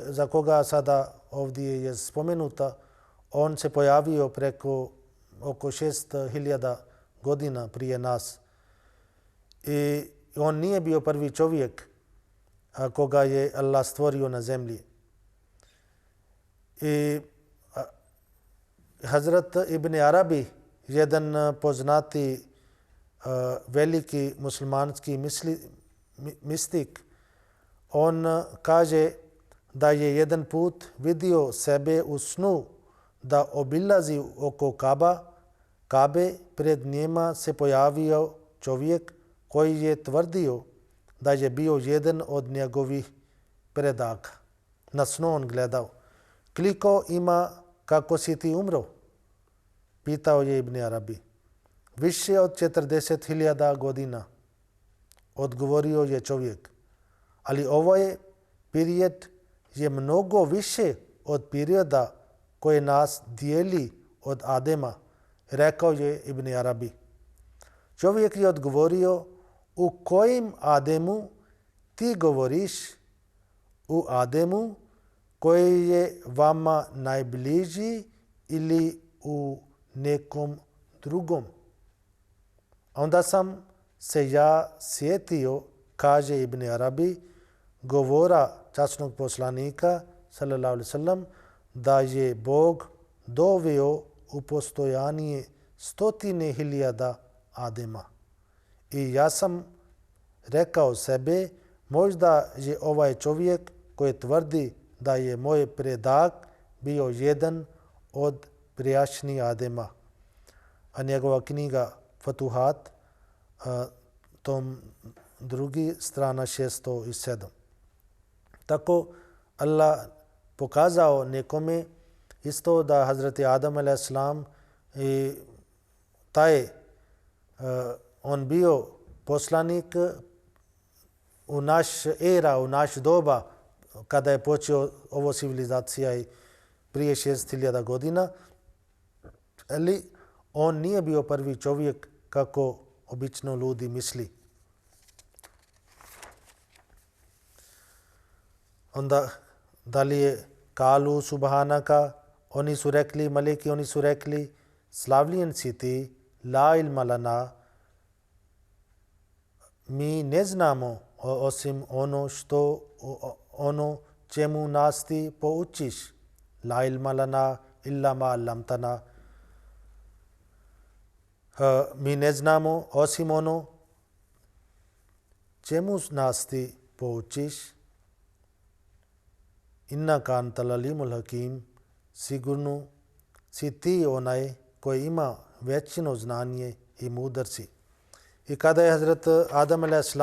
za koga sada ovdje je spomenuta, on se pojavio preko oko 6000 godina prije nas. I on nije bio prvi čovjek koga je Allah stvorio na zemlji. I Hazrat Ibn Arabi, jedan poznati veliki muslimanski mistik, on kaže da je jedan put vidio sebe u snu da obilazi oko Kabe, pred njima se pojavio čovjek koji je tvrdio da je bio jedan od njegovih predaka. Na snu on gledao. Koliko ima kako si ti umro? Pitao je Ibn Arabi. Više od 40.000 godina, odgovorio je čovjek. Ali ovaj period je mnogo više od perioda koje nas dijeli od Adema, rekao je Ibn Arabi. Čovjek je odgovorio, u kojem Ademu ti govoriš? U Ademu koji je vama najbliži ili u nekom drugom? Onda sam se ja sjetio, kaže Ibn Arabi, govora časnog poslanika sallallahu alejhi ve sellem, da je Bog doveo u postojanje 100.000 Adema. I ja sam rekao sebe, možda je ovaj čovjek koji tvrdi da je moj predak bio jedan od prijašnjih Adema. A njegova knjiga Futuhat, tom 2. strana 607. Tako Allah pokazao nekome isto da Hazreti Adam a.s. i taj on bio poslanik u naš era, u naš doba kada je počeo ovo civilizacija i prije 6.000 godina, ali on nije bio prvi čovjek kako obično ljudi misli. Onda da li je kalu subhanaka, oni su rekli, maleki oni su rekli, slavljen si ti, la ilma lana, mi ne znamo osim ono čemu nas ti poučiš. La ilma lana illa ma allamtana. Mi ne znamo osim ono čemu nas ti poučiš. Innaka antal alimul hakim, sigurno si ti onaj koji ima većino znanje i mudar si. I kada je Hazrat Adam a.s.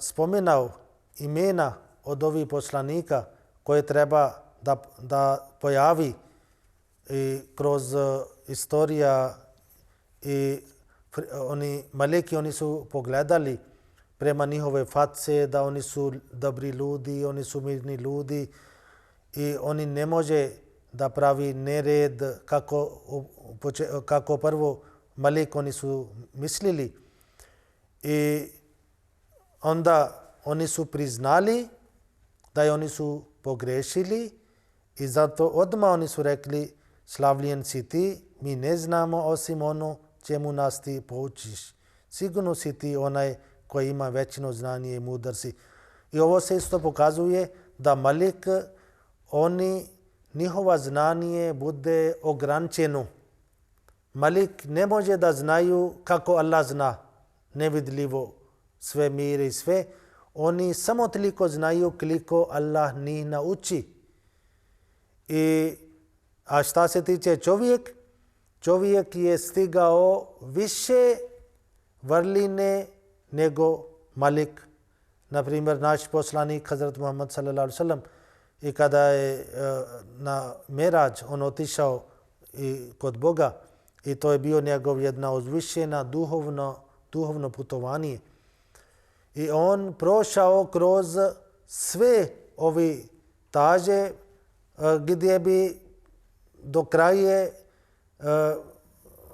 spomenao imena od ovih poslanika koje treba da pojavi i kroz istorija i oni maleki, oni su pogledali prema njihove face da oni su dobri ljudi, oni su mirni ljudi i oni ne može da pravi nered kako prvo malek oni su mislili. I onda oni su priznali da oni su pogrešili i zato odmah oni su rekli slavljen si ti, mi ne znamo osim ono čemu nas ti poučiš. Sigurno si ti onaj koji ima većino znanje i mudar si. I ovo se isto pokazuje da malek, njihova znanje bude ograničeno. Malek ne može da znaju kako Allah zna, nevidljivo sve mire i sve. Oni samo toliko znaju koliko Allah njih nauči. A šta se tiče čovjek je stigao više vrline nego malek. Naprimjer, naš poslanik Hazrat Muhammad sallallahu alejhi ve sellem, i kada je na Merađ on otišao i kod Boga, i to je bio njegov jedna uzvišena duhovno putovanje. I on prošao kroz sve ovi taže gdje bi do kraja,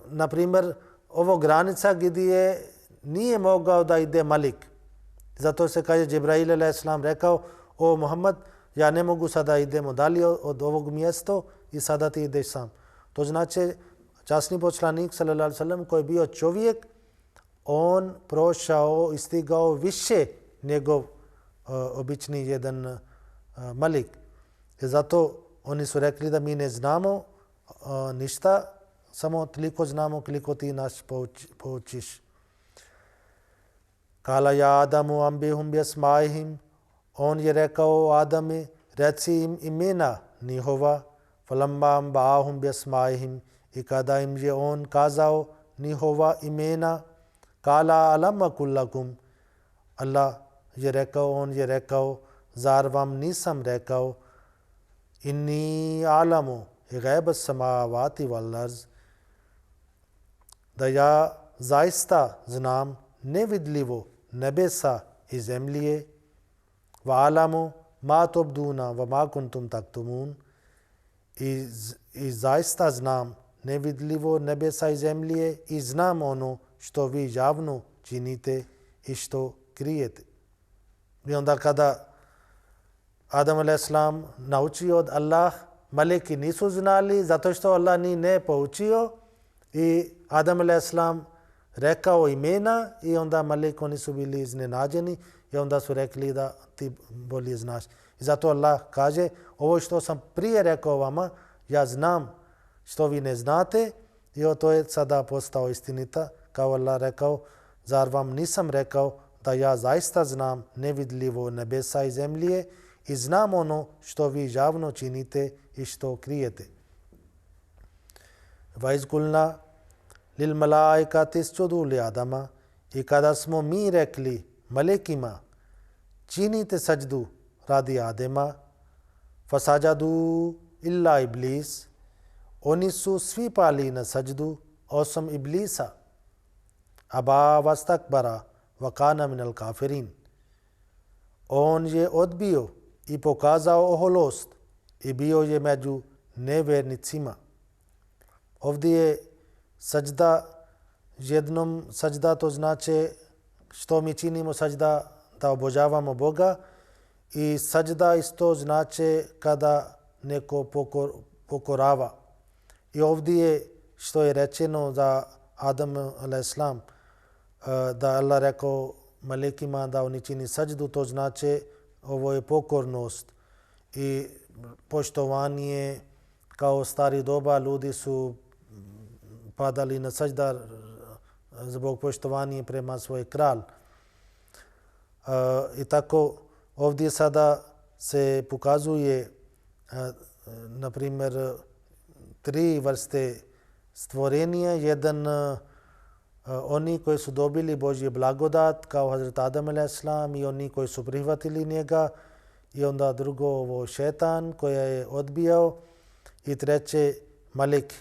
na primjer, ovo granica gdje nije mogao da ide malek. Zato se kaže Džibrail a.s. rekao, o Muhammad, ja ne mogu sada idemo dalje od ovog mjesta i sada ti ideš sam. To znači časni poslanik sallallahu alejhi ve sellem koji je bio čovjek, on prošao i stigao više nego obični jedan malek. I zato oni su rekli da mi ne znamo ništa, samo toliko znamo koliko ti nas poučiš. Kala ja Adamu ambihum bjesmajhim, on je rekao Adame, reci im imena njihova, falamma ambahum bjesmajhim, i kada im je on kazao njihova imena, Kala alam akullakum. Allah je rekao, on je rekao, zar vam nisam rekao, inni alamu gajba samavati wal arz, da ja zaista znam nevidljivo nebesa i zemlje, va alamu ma tobduna va ma kuntum taktumun, i zaista znam nevidljivo nebesa i zemlje i znam ono što vi javno činite i što krijete. I onda kada Adam a.s. naučio od Allah, meleki nisu znali zato što Allah ni ne poučio, i Adam a.s. rekao imena i onda meleki nisu bili iznenađeni i onda su rekli da ti bolje znaš. I zato Allah kaže, ovo što sam prije rekao vama, ja znam što vi ne znate, i to je sada postao istinita, kao Allah rekao, zar vam nisam rekao da ja zaista znam nevidljivo nebesa i zemlje i znam ono što vi javno činite i što krijete. Vaiz kulna lil malaikati isjudu li Adama, i kada smo mi rekli melekima činite sađdu radi Adema, fasajadu illa iblis, oni su svi pali na sađdu osim Iblisa. Aba vastakbara wa kana minal kafirin. On je odbio i pokazao oholost i bio je među nevjernicima. Ovdje je sađda, jednom sađda to znači što mi činimo sađda, da obožavamo Boga, i sađda isto znači kada neko pokorava. I ovdje je što je rečeno za Adam a.s. da Allah rekao melekima da oni čini sađdu, to znači ovo je pokornost i poštovanje. Kao stari doba ljudi su padali na sađda zbog poštovanja prema svoj kralj. I tako ovdje sada se pokazuje, na primjer, tri vrste stvorenja. Jedan, oni koji su dobili Božje blagodat kao Hazret Adam a.s. i oni koji su prihvatili njega, i onda drugo ovo šetan koji je odbijao, i treće meleki.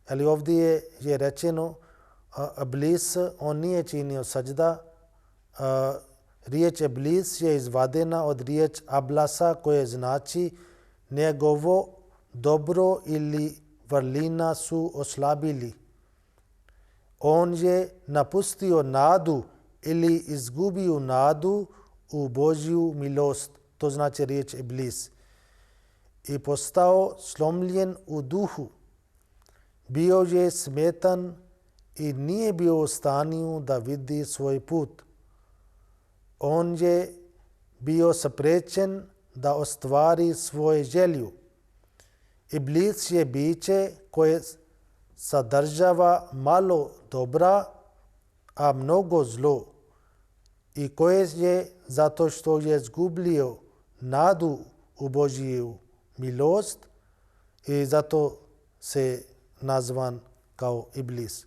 Ali ovdje je rečeno Iblis, on nije činio sađda. Riječ Iblis je izvadena od riječ ablasa, koje znači njegovo dobro ili vrlina su oslabili. On je napustio nadu ili izgubio nadu u Božju milost, to znači riječ Iblis, i postao slomljen u duhu. Bio je smetan i nije bio u stanju da vidi svoj put. On je bio spriječen da ostvari svoje želju. Iblis je biće koje sadržava malo dobra, a mnogo zlo, i koje je, zato što je izgubio nadu u Božju milost, i zato se nazvan kao Iblis.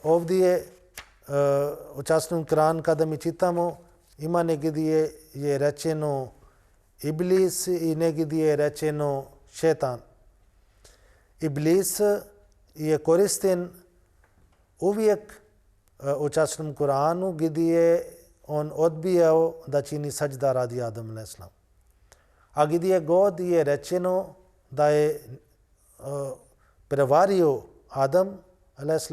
Ovdje u časnom Kur'anu kada mi čitamo, ima negdje je rečeno Iblis i negdje je rečeno šetan. Iblis je koristen uvijek u časnom Kur'anu gdje je on odbijao da čini sađda radi Adam a.s. A gdje god je rečeno da je prevario Adam a.s.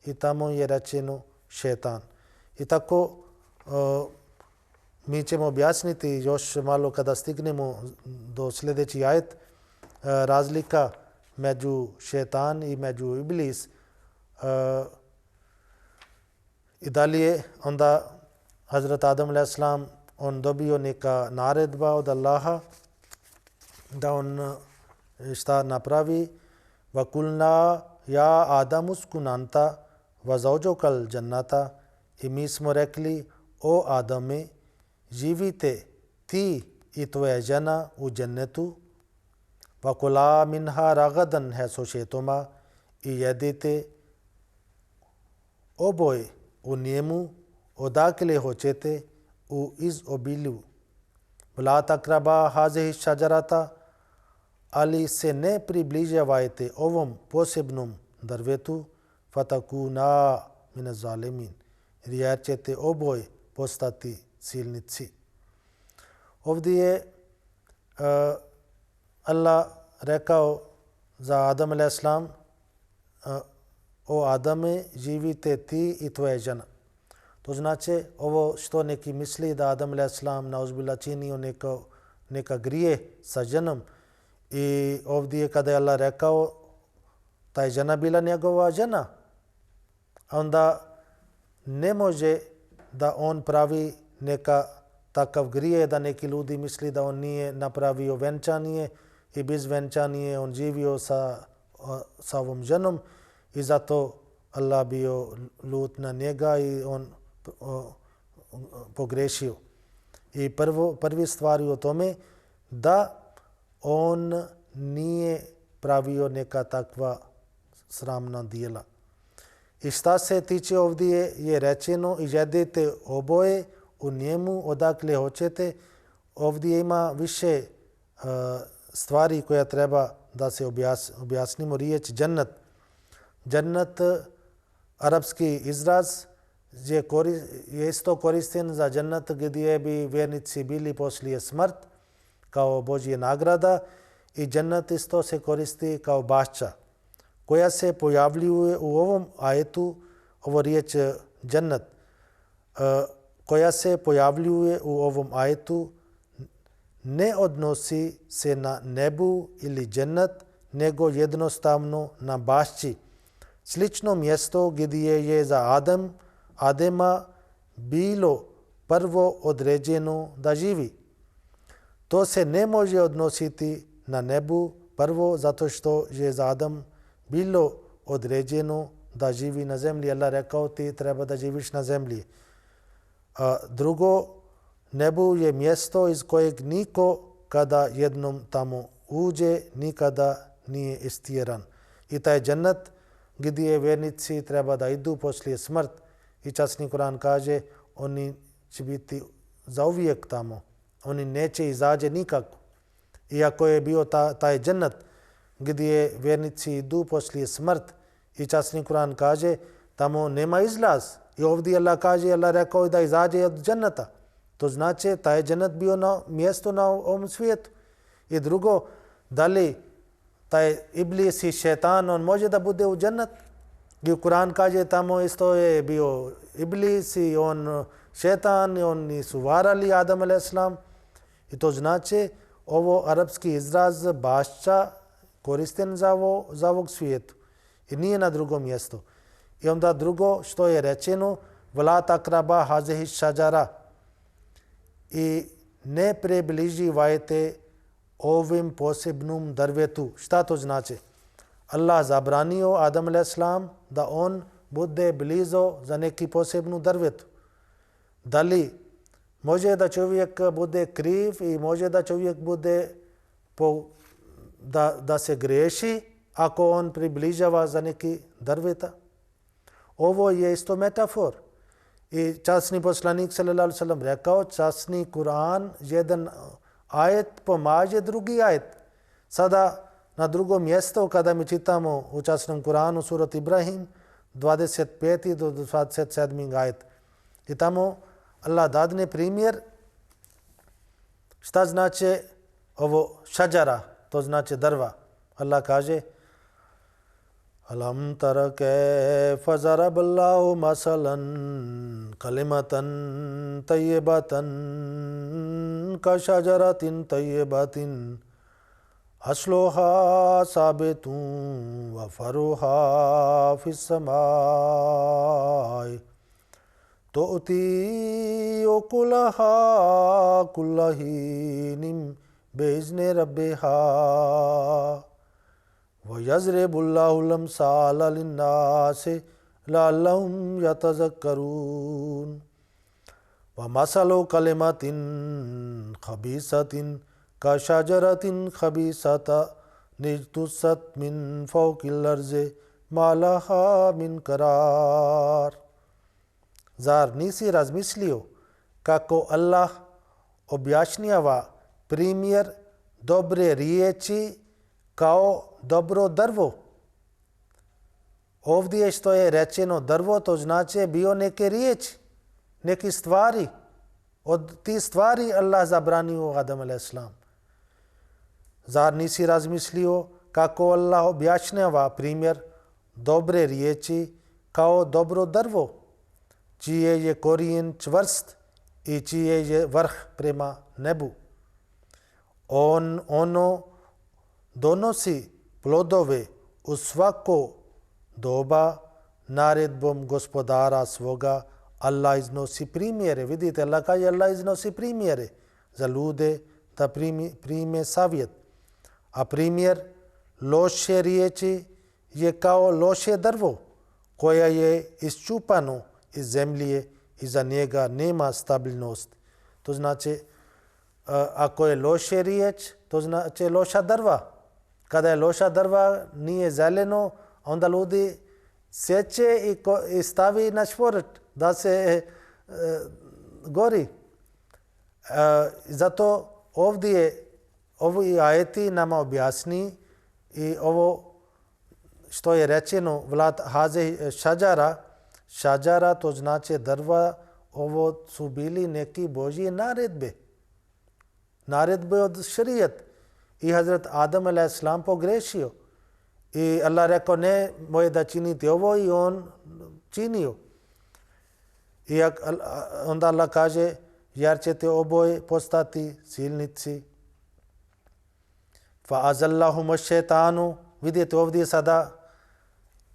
i tamo je rečeno šetan. I tako mi ćemo objasniti još malo kada stignemo do sljedeći ajet razlika među šetan i među Iblis. I dalje onda Hazrat Adam a.s. on dobio neka naredba od Allaha da on šta napravi. Vakulna ja Adam uskun anta wa zawjukal jannata, i mi smo rekli o Adame, živite ti i tvoja žena u džennetu, vakula minha ragadan haythu shi'tuma, i jedite oboje u njemu odakle hoćete u izobilju. Vla takraba hazihi šađarata, ali se ne približavajte ovom posebnom drvetu, fatakuna mine zalimin, jer ćete oboje postati silnici. Ovdje je Allah rekao za Adam a.s. O Adame, živite ti i tvoja žena. To znači ovo što neki misli da Adam a.s. nauzbillah činio neka grije sa ženom. I ovdje kada je Allah rekao ta je žena bila njegova žena, onda ne može da on pravi neka takav grije da neki ljudi misli da on nije napravio venčanje i bez venčanje on živio sa ovom ženom i zato Allah bio lut na njega i on pogrešio. I prvi stvari o tome da on nije pravio neka takva sramna djela. I šta se tiče ovdje je rečeno i jedete oboje u njemu odakle hoćete. Ovdje ima više stvari koja treba da se objasnimo. Riječ džennet. Džennet, arapski izraz, je isto koristan za džennet gdje bi vjernici bili poslije smrt kao Božja nagrada i džennet isto se koristi kao bašća koja se pojavljuje u ovom ajetu, ovo riječ džennet, koja se pojavljuje u ovom ajetu ne odnosi se na nebu ili džennet, nego jednostavno na bašći. Slično mjesto gdje je za Adema bilo prvo određeno da živi. To se ne može odnositi na nebu prvo zato što je za Adam bilo određeno da živi na zemlji. Allah rekao ti treba da živiš na zemlji. Drugo, nebu je mjesto iz kojeg niko kada jednom tamo uđe nikada nije istjeran. I taj džennet gdje vjernici treba da idu poslije smrt i časni Kur'an kaže oni će biti zauvijek tamo. Oni neće izađe nikako. Iako je bio taj džennet gdje vjernici idu poslije smrt i časni Kur'an kaže tamo nema izlaz. I ovdje Allah kaže, Allah rekao da izađe od dženneta. To znači taj džennet bio na mjesto na ovom svijetu. I drugo, da li taj iblis i šetan on može da bude u džennet? I Kur'an kaže tamo isto je bio iblis i on šetan i oni su varali Adam a.s. I to znači ovo arapski izraz bašća koristen za ovog svijetu i nije na drugom mjestu. I onda drugo što je rečeno vla takraba hazihi šađara i ne približivajte ovim posebnom drvetu. Šta to znači? Allah zabranio Adam a.s. da on bude blizu za neki posebnu drvetu. Da li može da čovjek bude kriv i može da čovjek bude da se greši ako on približava za neki drveta? Ovo je isto metafor. I časni poslanik sallallahu alejhi ve sellem rekao časni Kur'an jedan ajet pomaže drugi ajet. Sada na drugom mjestu kada mi čitamo u časnom Kur'anu surat Ibrahim 25. do 27. ajet. I tamo Allah dadne primjer šta znači ovo šađara, to znači drva. Allah kaže Alam tara kayfa zaraballahu masalan kalimatan tayyibatan ka shajaratin tayyibatin asluha sabitun wa faruha fis samai tu'ti ukulaha kullahinim bi'izni rabbiha وَيَضْرِبُ اللَّهُ الْأَمْثَالَ لِلنَّاسِ لَعَلَّهُمْ يَتَذَكَّرُونَ وَمَثَلُ كَلِمَةٍ خَبِيثَةٍ كَشَجَرَةٍ خَبِيثَةٍ اجْتُثَّتْ مِنْ فَوْقِ الْأَرْضِ مَا لَهَا مِنْ قَرَارٍ zar nisi razmislio kako Allah objašnjava primjer dobre riječi kao dobro drvo? Ovdje što je rečeno drvo, to znači bio neke riječi, neke stvari. Od tih stvari Allah zabranio Adam a.s. Zar nisi razmislio kako Allah objašnjava primjer dobre riječi kao dobro drvo, čije je korijen čvrst i čije je vrh prema nebu. Ono donosi plodove u svako doba naredbom gospodara svoga. Allah iznosi primjere. Vidite, Allah iznosi primjere za ljude da prime savjet. A primjer loše riječi je kao loše drvo koja je iščupano iz zemlje i za njega nema stabilnost. To znači, ako je loše riječ, to znači loša drva. Kada je loša drva, nije zeleno, onda ljudi sjeće i stavi na šporet da se gori. Zato ovdje ovi ajeti nama objasni i ovo što je rečeno vlad haze šađara, to znači drva, ovo su bili neki Božje naredbe. Naredbe od šerijat. I Hazrat Adam a.s. pogrešio. I Allah rekao ne, moje da činite ovo i on činio. I onda Allah kaže, jer ćete oboje postati silnici. Fa azallahum šetanu. Vidite ovdje sada,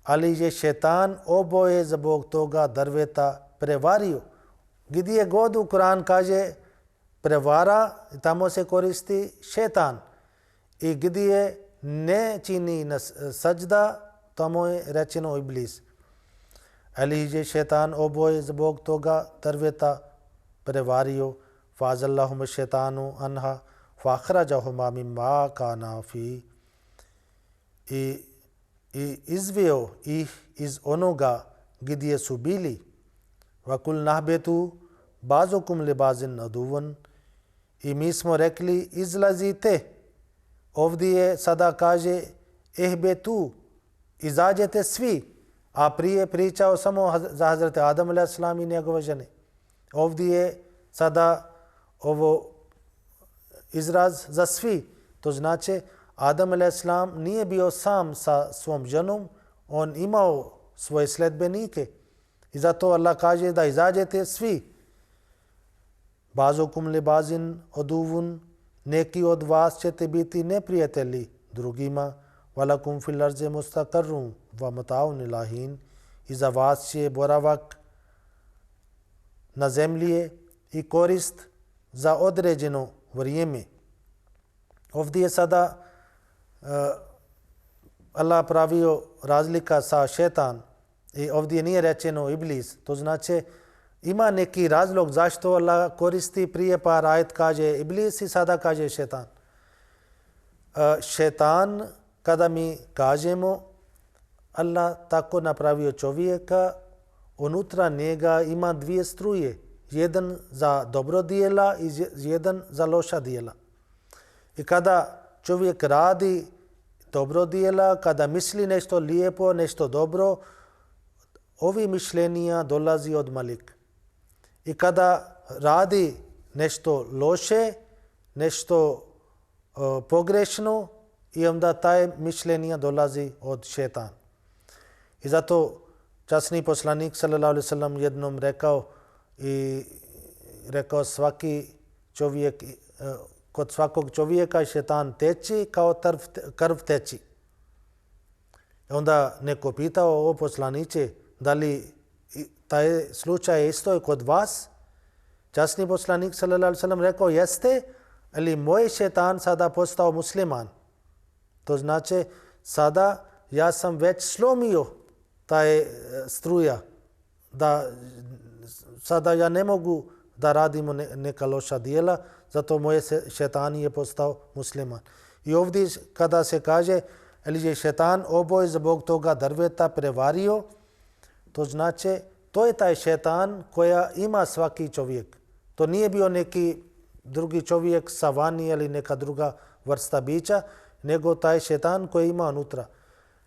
ali je šetan oboje zbog toga drveta prevario. Gdje god u Kur'an kaže prevara, tamo se koristi šetan. I gdje ne čini sađda, tamo je rečeno iblis. Ali je šetan oboje zbog toga drveta prevario. Fazallahum šetanu anha fakhrajahuma mimma kana fi. I izveo ih iz onoga gdje su bili. Vakul nahbetu bazukum li bazin aduvan. I mi smo rekli izlazite. Ovdje sada kaže ehbetu, izađete svi. A prije pričao samo za Hazreti Adam a.s. i njegove žene. Ovdje je sada ovo izraz za svi. To znači Adam a.s. nije bio sam sa svom ženom, on imao svoje sledbenike. I zato Allah kaže da izađete svi. Bazukum li bazin oduvun, neki od vas ćete biti neprijatelji drugima. Valakum fil arze mustaqarrum wa mataun ilahin. I za vas će boravak na zemlji i korist za određeno vrijeme. Ovdje je sada Allah pravio razlika sa šetan i ovdje nije rečeno iblis. To znači ima neki razlog zašto Allah koristi prije par ajet kaže iblis i sada kaže šetan. Šetan, kada mi kažemo Allah tako napravio čovjeka, unutra njega ima dvije struje. Jedan za dobro djela i jedan za loša djela. I kada čovjek radi dobro djela, kada misli nešto lijepo, nešto dobro, ovi mišljenja dolazi od Malika. I kada radi nešto loše, nešto pogrešno, i onda taj mišljenja dolazi od šetana. I zato časni poslanik sallallahu alejhi ve sellem jednom rekao svaki čovjek, kod svakog čovjeka šetan teči kao krv teči. I onda neko pitao, o poslaniče, da li taj slučaj isto je kod vas? Časni poslanik sallallahu alejhi ve sellem rekao, jeste, ali moj šetan sada postao musliman. To znači sada ja sam već slomio taj struja, da sada ja ne mogu da radimo neka loša djela, zato moje šetan je postao musliman. I ovdje kada se kaže ali je šetan oboje zbog toga drveta prevario, to znači to je taj šetan koja ima svaki čovjek. To nije bio neki drugi čovjek sa vani ili neka druga vrsta bića, nego taj šetan koji ima unutra.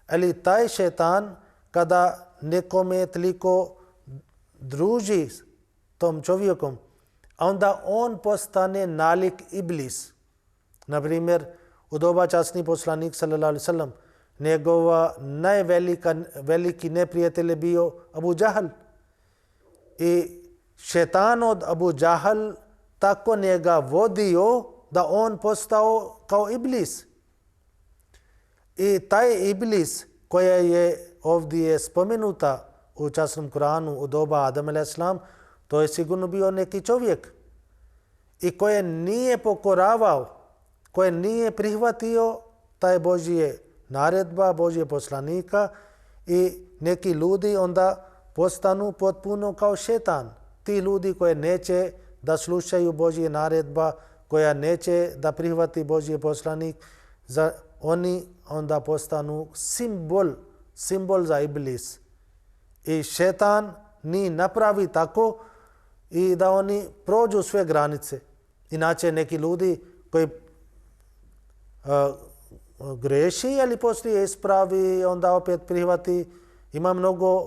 Ali taj šetan kada nekome toliko druži s tom čovjekom, onda on postane nalik iblis. Na primjer, u doba časni poslanik sallallahu alejhi ve sellem, njegova najveliki neprijatelj je bio Abu Džahl. I šetan od Abu Džahl tako njega vodio da on postao kao iblis. I taj iblis koja je ovdje spomenuta u časnom Kuranu u doba Adam a.s., to je sigurno bio neki čovjek i koje nije pokoravao, koje nije prihvatio taj Božje naredba, Božje poslanika i neki ljudi onda postanu potpuno kao šetan. Ti ljudi koje neće da slušaju Božje naredba, koja neće da prihvati Božji poslanik, oni onda postanu simbol za iblis. I šetan ni napravi tako i da oni prođu sve granice. Inače neki ljudi koji greši, ali poslije ispravi, onda opet prihvati. Ima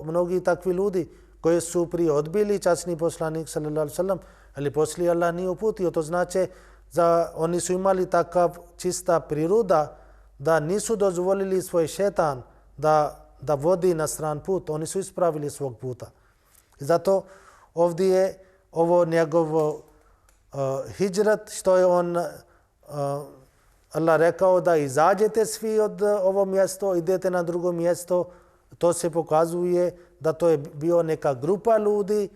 mnogi takvi ljudi koji su prije odbili časni poslanik sallallahu alejhi ve sellem, ali poslije Allah nije uputio. To znači da oni su imali takav čista priroda da nisu dozvolili svoj šetan da vodi na stran put. Oni su ispravili svog puta. Zato ovdje je ovo njegovo hijrat, što je on Allah rekao da izađete svi od ovo mjesto, idete na drugo mjesto. To se pokazuje da to je bio neka grupa ljudi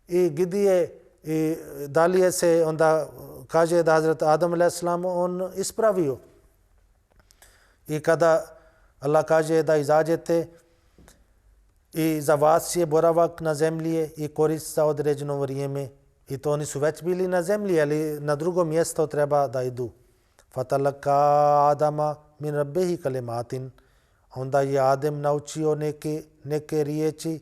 i gdje i dalje se onda kaže da Hazrat Adam a.s. on ispravio. I kada Allah kaže da izađete i za vas je boravak na zemlji i korist za određeno vrijeme, i to oni su već bili na zemlji, ali na drugo mjesto treba da idu. Fatalaka Adama min rabbihi kalimatin. Onda je Adem naučio neke riječi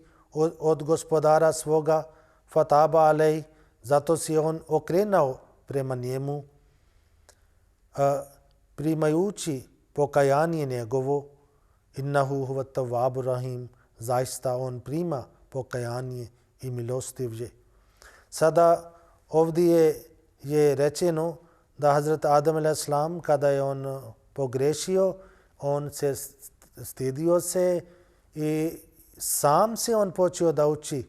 od gospodara svoga, fataba alej, zato si on okrenuo prema njemu, primajući pokajanje njegovo, innahu huwa tawwabur rahim, zaista on prima pokajanje i milostiv je. Sada ovdje je rečeno da Hazrat Adam a.s. kada je on pogrešio, on se stidio se i sam se on počeo da uči.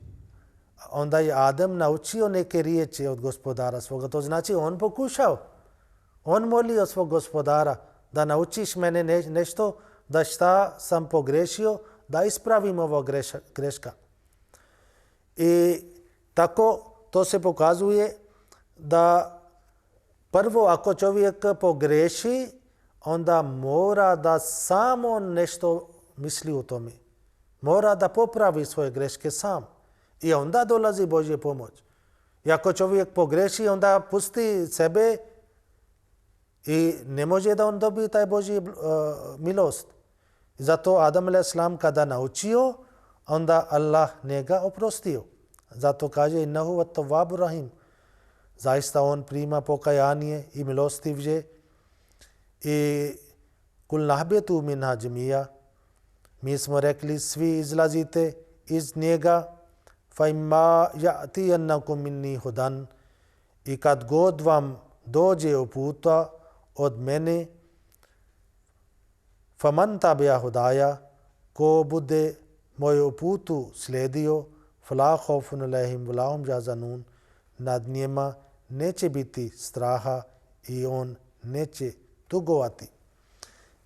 Onda je Adam naučio neke riječi od gospodara svoga. To znači on pokušao. On molio svog gospodara da naučiš mene nešto, da šta sam pogrešio, da ispravim ovo greška. I tako to se pokazuje da prvo ako čovjek pogreši, onda mora da samo nešto misli u tome. Mora da popravi svoje greške sam. I onda dolazi Božja pomoć. I ako čovjek pogreši, onda pusti sebe i ne može da on dobije taj Božji milost. I zato Adam a.s. kada naučio, onda Allah njega oprostio. Zato kaže innahu huwa tawwabur rahim. Zaista on prima pokajanje i milostiv je. I kul nahbitu minha jamia. Mi smo rekli svi izlazite iz njega. Fa imma ya'tiyannakum minni hudan. I kad god vam dođe uputa od mene, faman tabi'a hudaya, ko bude moju uputu slijedio, fala khawfun alayhim wa lahum yahzanun, nad njima neće biti straha i on neće tugovati.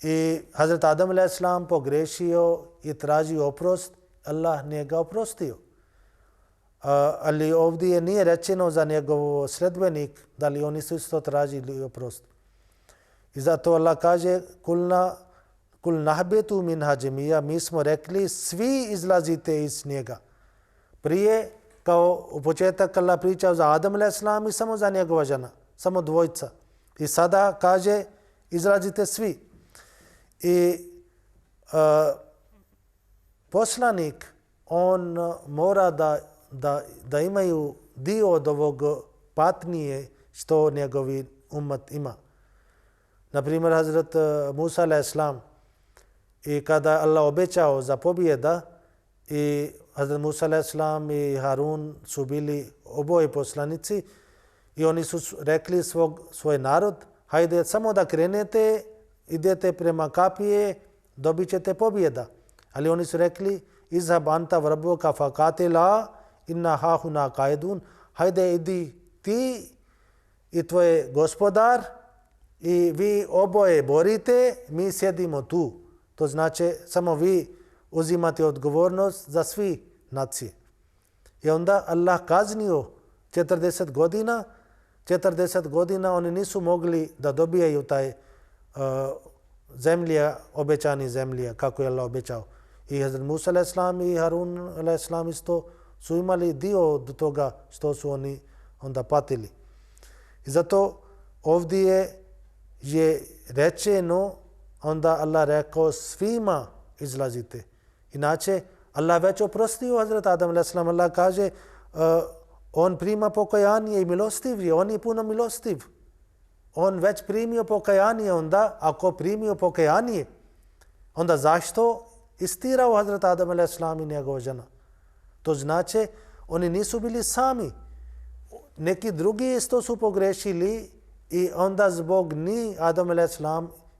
I Hazrat Adam a.s. pogrešio i tražio oprost, Allah njega oprostio. Ali ovdje nije rečeno za njegov sledbenik da li oni su isto tražili oprost. I zato Allah kaže kul nahbitu minha jamia, mi smo rekli svi izlazite iz njega. Prije kao u početak Allah pričao za Adam a.s. i samo za njegova žena, samo dvojica. I sada kaže izlazite svi. I poslanik on mora da imaju dio od ovog patnije što njegovi umat ima. Naprimjer, Hazrat Musa a.s. i kada Allah obećao za pobjeda i Hazrat Musa a.s. i Harun su bili oboje poslanici i oni su rekli svoj narod, hajde samo da krenete, idete prema kapije, dobit ćete pobjeda. Ali oni su rekli, izhab anta rabbuka faqatila inna hahuna qaidun, hajde idi ti i tvoj gospodar i vi oboje borite, mi sjedimo tu. To znači samo vi uzimate odgovornost za svi nacije. I onda Allah kaznio 40 godina. 40 godina oni nisu mogli da dobijaju taj zemlja, obećani zemlja, kako je Allah obećao. I Hazrat Musa a.s. i Harun a.s. isto su imali dio od toga što su oni onda patili. I zato ovdje je rečeno, onda Allah rekao svima izlazite. Inače, Allah već oprostio Hazrat Adam a.s. Allah kaže on prima pokajanje i milostiv je, on je puno milostiv. On već primio pokajanje, onda ako primio pokajanje, onda zašto istirao Hazrat Adam a.s. i njegova žena? To znači, oni nisu bili sami. Neki drugi isto su pogrešili i onda zbog njih Adam a.s.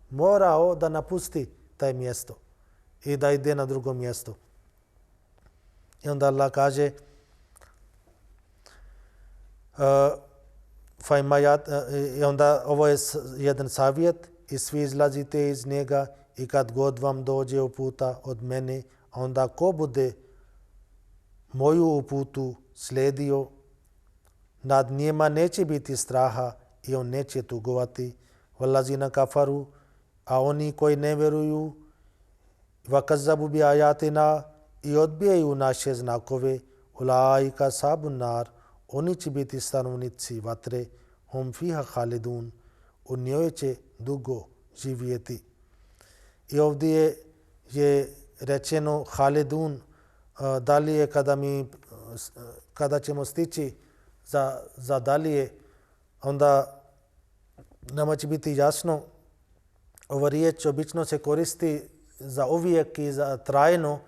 morao da napusti taj mjesto i da ide na drugo mjesto. I onda Allah kaže i onda ovo je jedan savjet i svi izlazite iz njega i kad god vam dođe uputa od mene, onda ko bude moju uputu slijedio, nad njima neće biti straha i on neće tugovati. Vallazina kafaru, a oni koji ne vjeruju, vakazzabu bi ayatina i odbijaju naše znakove, ulaika sabun nar, oni će biti stanovnici vatre, hum fiha khalidun, u njoj će dugo živjeti. I ovdje je rečeno khalidun, dalje kada ćemo stići za dalje, onda nama će biti jasno. Ova riječ obično se koristi za uvijek i za trajno,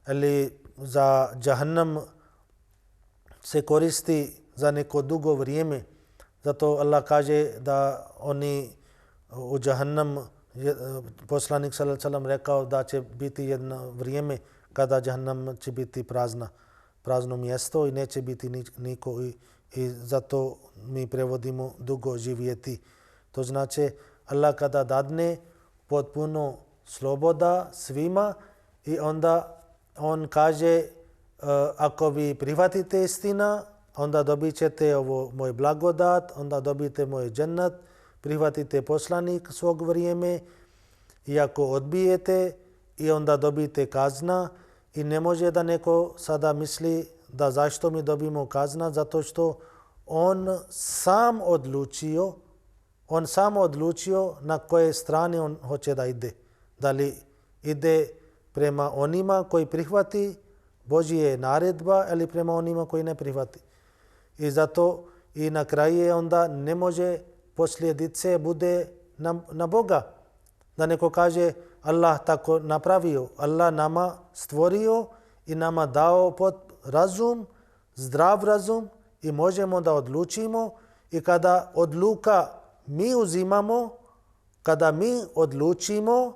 ali za džahannam se koristi za neko dugo vrijeme. Zato Allah kaže da oni u džahannam, poslanik sallallahu alejhi ve sellem rekao da će biti jedno vrijeme kada džahannam će biti prazno mjesto i neće biti niko i zato mi prevodimo dugo živjeti. To znači Allah kada dadne potpuno sloboda svima i onda on kaže ako vi prihvatite istina, onda dobit ćete ovo moj blagodat, onda dobijete moj džennet, prihvatite poslanik svog vrijeme i ako odbijete i onda dobijete kazna i ne može da neko sada misli da zašto mi dobimo kazna, zato što on sam odlučio na koje strane on hoće da ide. Da li ide prema onima koji prihvati Božje naredba ili prema onima koji ne prihvati. I zato i na kraju onda ne može posljedice bude na Boga. Da neko kaže Allah tako napravio, Allah nama stvorio i nama dao pod razum, zdrav razum i možemo da odlučimo i kada odluka mi uzimamo, kada mi odlučimo,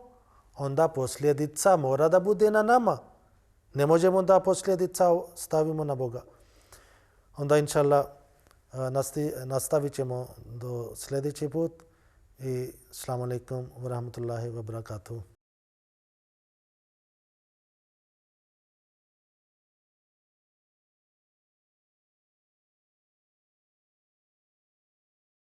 onda posljedica mora da bude na nama. Ne možemo da posljedica stavimo na Boga. Onda inšallah nastavit ćemo do sljedeći put i assalamu alaikum wa rahmatullahi wa barakatuh.